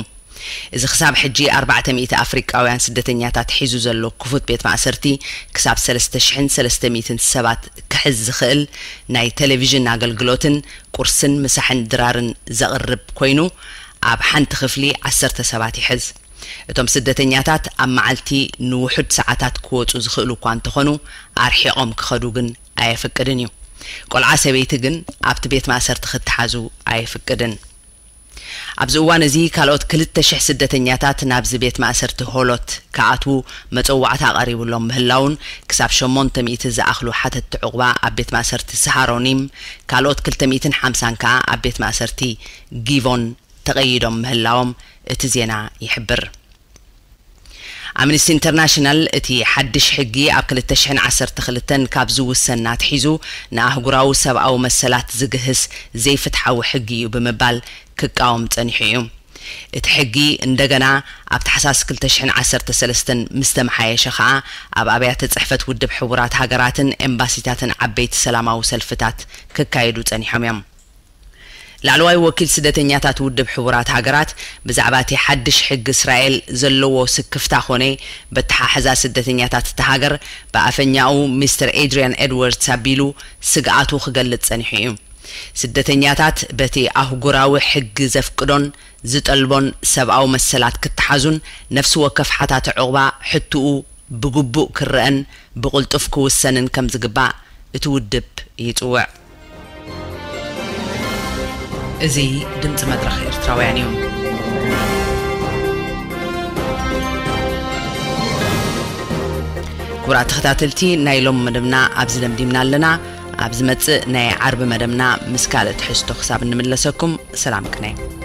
እዚ ክሳብ ሕጂ ኣርባዕተ ሚእቲ ኣፍሪቃውያን ስደተኛታት ሒዙ ዘሎ ክፉት ቤት ማእሰርቲ ክሳብ ሰለስተ ሽሕን ሰለስተ ሚእትን ሰባት ክሕዝ ዝኽእል ናይ ቴሌቪዥን ኣገልግሎትን ቁርስን ምሳሕን ድራርን ዘቕርብ ኮይኑ ኣብ ሓንቲ ክፍሊ ዓሰርተ ሰባት ይሕዝ። እቶም ስደተኛታት ኣብ መዓልቲ ንውሑድ ሰዓታት ክወጹ ዝኽእሉ እኳ እንተኾኑ ኣርሒቖም ክኸዱ ግን ኣየፍቅድን እዩ። ቆልዓ ሰበይቲ ግን ኣብቲ ቤት ማእሰርቲ ክትሓዙ ኣየፍቅድን። ኣብዚ እዋን እዚ ካልኦት ክልተ ሽሕ ስደተኛታት ናብዚ ቤት ማእሰርቲ ሆሎት ክኣትዉ መጸዋዕታ ቀሪቡሎም ምህላውን ክሳብ ሸሞንተ ሚእቲ ዝኣኽሉ ሓተትቲ ዕቑባ ኣብ ቤት ማእሰርቲ ስሃሮኒም ካልኦት ክልተ ሚእትን ሓምሳን ከኣ ኣብ ቤት ማእሰርቲ ጊቮን ተቐይዶም ምህላዎም እቲ ዜና ይሕብር። ኣምነስቲ ኢንተርናሽናል እቲ ሓድሽ ሕጊ ኣብ ክልተ ሽሕን ዓሰርተ ክልተን ካብ ዝውሰን ኣትሒዙ ንኣህጉራዊ ሰብኣዊ መሰላት ዝግህስ ዘይፍትሓዊ ሕጊ እዩ ብምባል ክቃወም ጸኒሑ እዩ። እቲ ሕጊ እንደገና ኣብ ታሕሳስ ክልተ ሽሕን ዓሰርተ ሰለስተን ምስ ተመሓየሸ ኸኣ ኣብ ኣብያተ ጽሕፈት ውድብ ሕቡራት ሃገራትን ኤምባሲታትን ዓበይቲ ሰላማዊ ሰልፍታት ክካየዱ ጸኒሖም እዮም። ላዕለዋይ ወኪል ስደተኛታት ውድብ ሕቡራት ሃገራት ብዛዕባ እቲ ሓድሽ ሕጊ እስራኤል ዘለዎ ስክፍታ ኾነ በተሓሕዛ ስደተኛታት እታ ሃገር ብኣፈኛኡ ሚስተር ኤድሪያን ኤድዋርድስ ኣቢሉ ስግኣቱ ክገልጽ ጸኒሑ እዩ። ስደተኛታት በቲ ኣህጉራዊ ሕጊ ዘፍቅዶን ዝጠልቦን ሰብኣዊ መሰላት ክተሓዙን ነፍሲ ወከፍ ሓታቲ ዕቑባ ሕትኡ ብግቡእ ክረአን ብቕልጡፍ ክውሰንን ከም ዝግባእ እቲ ውድብ ይጽውዕ። እዚ ድምጺ መድረኽ ኤርትራውያን እዩ። ክቡራት ተኸታተልቲ፣ ናይ ሎም መደብና ኣብዚ ደምዲምና ኣለና። ኣብ ዝመጽእ ናይ ዓርቢ መደብና ምስ ካልእ ትሕዝቶ ክሳብ እንምለሰኩም ሰላም ቅነ።